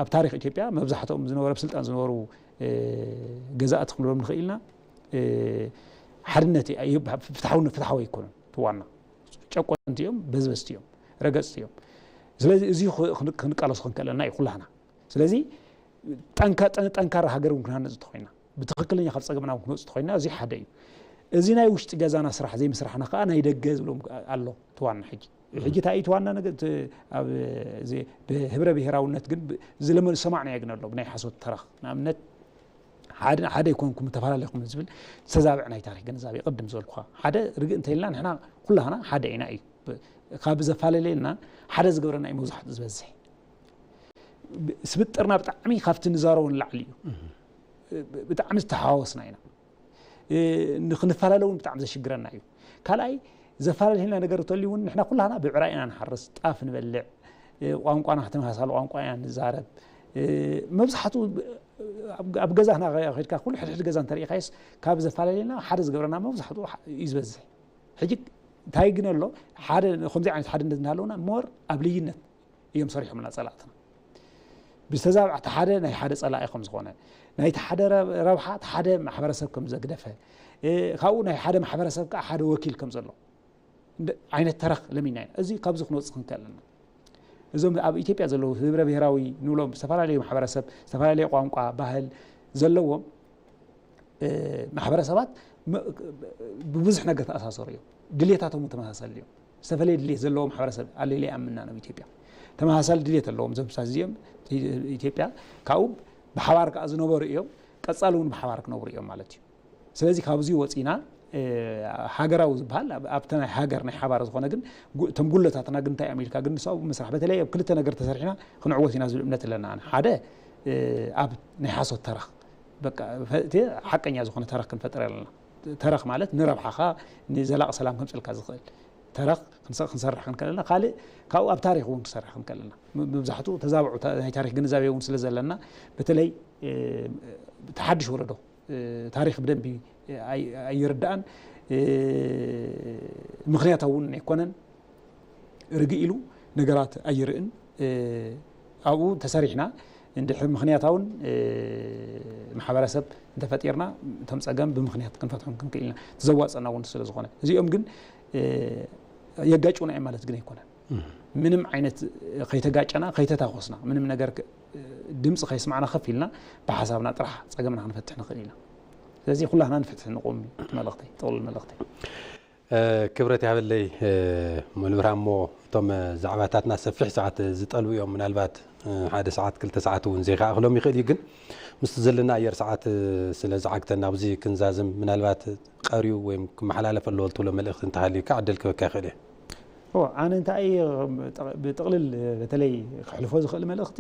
ኣብ ታሪክ ኢትዮጵያ መብዛሕትኦም ዝነበሩ ኣብ ስልጣን ዝነበሩ ገዛእቲ ክንብሎም ንኽእል ኢና። ሓድነት ፍትሓዊ ፍትሓዊ ኣይኮኑን። እቲ ዋና ጨቆንቲ እዮም፣ በዝበዝቲ እዮም፣ ረገፅቲ እዮም። ስለዚ እዚ ክንቃለሶ ክንክእለና እዩ ኩላህና። ስለዚ ጠንካራ ሃገር እውን ክንሃነፅ እንተኮይና፣ ብትኽክለኛ ካብ ፀገምና እውን ክንወፅ እንተኮይና፣ እዚ ሓደ እዩ። እዚ ናይ ውሽጢ ገዛና ስራሕ ዘይምስራሕና ከዓ ናይ ደገ ዝብሎም ኣሎ። እቲ ዋና ሕጂ ሕጂ እንታይ እዩ እቲ ዋና ነገር? ብህብረ ብሄራውነት ግን ዝለመዱ ሰማዕናዮ ግን ኣሎ ብናይ ሓሶት ተረኽ። ንኣብነት ሓደ ኣይኮንኩም ተፈላለኹም ዝብል ዝተዛብዐ ናይ ታሪክ ግንዛቤ ቅድም ዝበልኩኻ ሓደ ርግእ እንተኢልና ንሕና ኩላህና ሓደ ኢና እዩ። ካብ ዘፈላለየና ሓደ ዝገብረና እዩ መብዛሕትኡ ዝበዝሕ። ስብጥርና ብጣዕሚ ካብቲ ንዛረቦ ንላዕሊ እዩ። ብጣዕሚ ዝተሓዋወስና ኢና። ንክንፈላለ እውን ብጣዕሚ ዘሽግረና እዩ። ካልኣይ ዘፈላለየና ነገር እንተልዩ እውን ንሕና ኩላህና ብዕራይ ኢና ንሓርስ፣ ጣፍ ንበልዕ፣ ቋንቋና ተመሳሳሊ ቋንቋ ኢና ንዛረብ። መብዛሕትኡ ኣብ ገዛና ከድካ ኩሉ ሕድሕድ ገዛ እንተርኢኻዮስ ካብ ዘፈላለየና ሓደ ዝገብረና መብዛሕትኡ እዩ ዝበዝሕ። ሕጂ እንታይ ግን ኣሎ ሓደ ከምዚ ዓይነት ሓድነት እናሃለውና ሞር ኣብ ልይነት እዮም ሰሪሖምና ፀላእትና። ብዝተዛብዐ እቲ ሓደ ናይ ሓደ ፀላኢ ከም ዝኾነ ናይቲ ሓደ ረብሓ እቲ ሓደ ማሕበረሰብ ከም ዘግደፈ ካብኡ ናይ ሓደ ማሕበረሰብ ከዓ ሓደ ወኪል ከም ዘሎ ዓይነት ተረኽ ለሚና ኢና። እዚ ካብዚ ክንወፅእ ክንክእል ኣለና። እዞም ኣብ ኢትዮጵያ ዘለዉ ህብረ ብሄራዊ ንብሎም ዝተፈላለዩ ማሕበረሰብ ዝተፈላለየ ቋንቋ ባህል ዘለዎም ማሕበረሰባት ብብዙሕ ነገር ተኣሳሰሩ እዮም። ድሌታቶም ተመሳሰል እዮም። ዝተፈላለየ ድሌት ዘለዎ ማሕበረሰብ ኣለለ ኣምና ናብ ኢትዮጵያ ተመሳሳሊ ድሌት ኣለዎም። ዘምሳት እዚኦም ኢትዮጵያ ካብኡ ብሓባር ከዓ ዝነበሩ እዮም። ቀፃሊ እውን ብሓባር ክነብሩ እዮም ማለት እዩ። ስለዚ ካብዚ ወፂና ሃገራዊ ዝበሃል ኣብቲ ናይ ሃገር ናይ ሓባር ዝኾነ ግን እቶም ጉለታትና ግን እንታይ ኣሚልካ ግን ንሳብ ምስራሕ በተለይ ኣብ ክልተ ነገር ተሰሪሕና ክንዕወት ኢና ዝብል እምነት ኣለና። ሓደ ኣብ ናይ ሓሶት ተረኽ ሓቀኛ ዝኾነ ተረኽ ክንፈጥር ኣለና። ተረኽ ማለት ንረብሓኻ ንዘላቂ ሰላም ከምፅልካ ዝኽእል ተረኽ ክንሰርሕ ክንከለና ካልእ ካብኡ ኣብ ታሪክ እውን ክሰርሕ ክንከለና መብዛሕትኡ ተዛብዑ ናይ ታሪክ ግንዛቤ እውን ስለ ዘለና በተለይ ተሓድሽ ወለዶ ታሪክ ብደንቢ ኣይርዳእን ምክንያታዊ እውን ኣይኮነን። ርግእ ኢሉ ነገራት ኣይርእን። ኣብኡ ተሰሪሕና እንድሕር ምክንያታውን ማሕበረሰብ እንተፈጢርና እቶም ፀገም ብምክንያት ክንፈትሖም ክንክእል ኢና። ዘዋፀና እውን ስለ ዝኾነ እዚኦም ግን የጋጭውና እዮም ማለት ግን ኣይኮነን። ምንም ዓይነት ከይተጋጨና ከይተታኮስና ምንም ነገር ድምፂ ከይስማዕና ከፍ ኢልና ብሓሳብና ጥራሕ ፀገምና ክንፈትሕ ንኽእል ኢና። ስለዚ ኩላህና ንፍትሒ ንቁም። መልእክተይ ጥቕልል መልእክተይ። ክብረት ያበለይ ሙሉብርሃን እሞ እቶም ዛዕባታትና ሰፊሕ ሰዓት ዝጠልቡ እዮም። ምናልባት ሓደ ሰዓት ክልተ ሰዓት እውን ዘይከኣክሎም ይኽእል እዩ። ግን ምስቲ ዘለና ኣየር ሰዓት ስለ ዝዓግተና ኣብዚ ክንዛዝም ምናልባት ቀርዩ ወይ ክመሓላለፍ ኣለዎ ትብሎ መልእኽቲ እንተሃልዩካ ዕድል ክበካ ይኽእል እየ። ኣነ እንታይ ብጥቕልል በተለይ ክሕልፎ ዝኽእል መልእኽቲ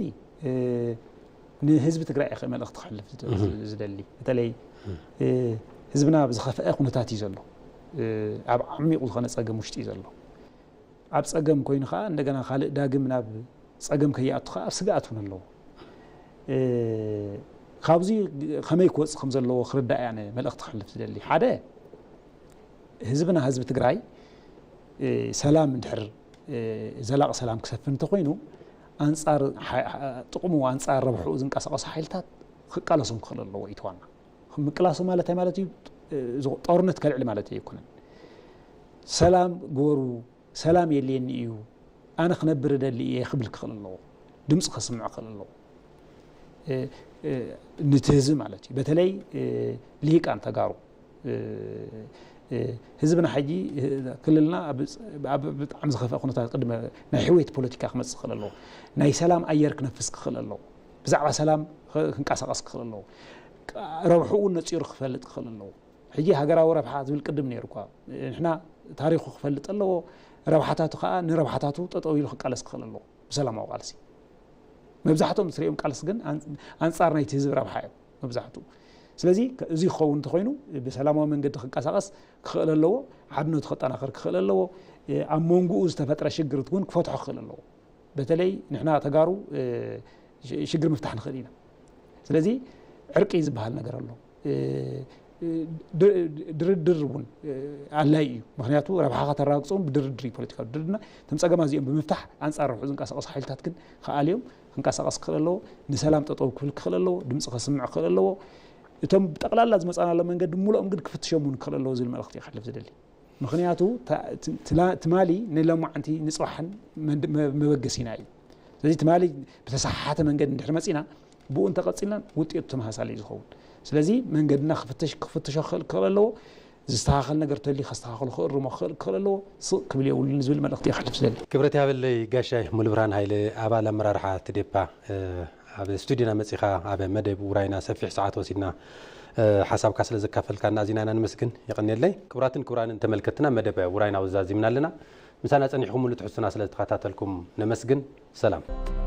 ንህዝቢ ትግራይ ኢኸ መልእኽቲ ክሕልፍ ዝደሊ። በተለይ ህዝብና ኣብ ዝኸፍአ ኩነታት እዩ ዘሎ። ኣብ ዓሚቑ ዝኾነ ፀገም ውሽጢ እዩ ዘሎ። ኣብ ፀገም ኮይኑ ከዓ እንደገና ካልእ ዳግም ናብ ፀገም ከይኣቱ ከዓ ኣብ ስግኣት እውን ኣለዎ። ካብዚ ከመይ ክወፅእ ከም ዘለዎ ክርዳእ እያ መልእኽቲ ክሕልፍ ዝደሊ። ሓደ ህዝብና ህዝቢ ትግራይ ሰላም እንድሕር ዘላቂ ሰላም ክሰፍን እንተኮይኑ ኣንፃር ጥቕሙ ኣንፃር ረብሕኡ ዝንቀሳቀሱ ሓይልታት ክቃለሶም ክኽእል ኣለዎ። ኢትዋና ምቅላሱ ማለት ማለት እዩ። ጦርነት ከልዕል ማለት ኣይኮነን። ሰላም ግበሩ፣ ሰላም የድልየኒ እዩ፣ ኣነ ክነብር እደሊ እየ ክብል ክኽእል ኣለዎ። ድምፂ ከስምዕ ክኽእል ኣለዎ። ንቲ ህዝቢ ማለት እዩ። በተለይ ልሂቃን ተጋሩ ህዝብና ሕጂ ክልልና ብጣዕሚ ዝኸፍአ ኩነታት ቅድመ ናይ ሕውየት ፖለቲካ ክመፅእ ክኽእል ኣለዎ። ናይ ሰላም ኣየር ክነፍስ ክኽእል ኣለዎ። ብዛዕባ ሰላም ክንቀሳቐስ ክኽእል ኣለዎ። ረብሕኡ እውን ነፂሩ ክፈልጥ ክኽእል ኣለዎ። ሕጂ ሃገራዊ ረብሓ ዝብል ቅድም ነይሩ እኳ፣ ንሕና ታሪኹ ክፈልጥ ኣለዎ። ረብሓታቱ ከዓ ንረብሓታቱ ጠጠው ኢሉ ክቃለስ ክኽእል ኣለዎ ብሰላማዊ ቃልሲ። መብዛሕትኦም ትሪኦም ቃልሲ ግን ኣን- ኣንፃር ናይቲ ህዝቢ ረብሓ እዮም መብዛሕትኡ። ስለዚ እዚ ክኸውን እንተኮይኑ ብሰላማዊ መንገዲ ክንቀሳቀስ ክኽእል ኣለዎ። ሓድነቱ ከጠናኸር ክኽእል ኣለዎ። ኣብ መንጎኡ ዝተፈጥረ ሽግርት እውን ክፈትሖ ክኽእል ኣለዎ። በተለይ ንሕና ተጋሩ ሽግር ምፍታሕ ንኽእል ኢና። ስለዚ ዕርቂ ዝበሃል ነገር ኣሎ። ድርድር እውን ኣድላይ እዩ። ምክንያቱ ረብሓኻ ተረጋግፆ እውን ብድርድር እዩ። ፖለቲካዊ ድርድርና እቶም ፀገማት እዚኦም ብምፍታሕ ኣንፃር ረብሑ ዝንቀሳቀሱ ሓይልታት ግን ክኣልዮም ክንቀሳቀስ ክኽእል ኣለዎ። ንሰላም ጠጠው ክብል ክኽእል ኣለዎ። ድምፂ ከስምዕ ክኽእል ኣለዎ። እቶም ብጠቕላላ ዝመፃናሎ መንገዲ ሙሉኦም ግን ክፍትሾም እውን ክኽእል ኣለዎ ዝብል መልእኽቲ እዩ ከሕልፍ ዝደሊ። ምክንያቱ ትማሊ ንሎማዓንቲ ንፅባሕን መበገሲና እዩ። ስለዚ ትማሊ ብተሰሓሓተ መንገዲ እንድሕር መፂና ብኡ እንተቐፂልና ውጤቱ ተመሳሳሊ እዩ ዝኸውን። ስለዚ መንገድና ክፍትሽ ክፍትሾ ክኽእል ክኽእል ኣለዎ። ዝስተኻኸል ነገር ተልዩ ከስተኻኽሎ ክእርሞ ክኽእል ክኽእል ኣለዎ። ስቕ ክብል የብሉን ዝብል መልእኽቲ የሕልፍ ዝደሊ። ክብረት ያበለይ ጋሻይ ሙሉብርሃን ሃይለ ኣባል ኣመራርሓ ትዴፓ ኣብ ስቱዲዮና መፂኻ ኣብ መደብ ውራይና ሰፊሕ ሰዓት ወሲድና ሓሳብካ ስለ ዘካፈልካና ኣዚና ኢና ንመስግን። የቐንየለይ። ክቡራትን ክቡራንን ተመልከትና መደብ ውራይና ውዛዚምና ኣለና። ምሳና ፀኒሕኩምሉ ትሕዝቶና ስለ ዝተኸታተልኩም ነመስግን። ሰላም።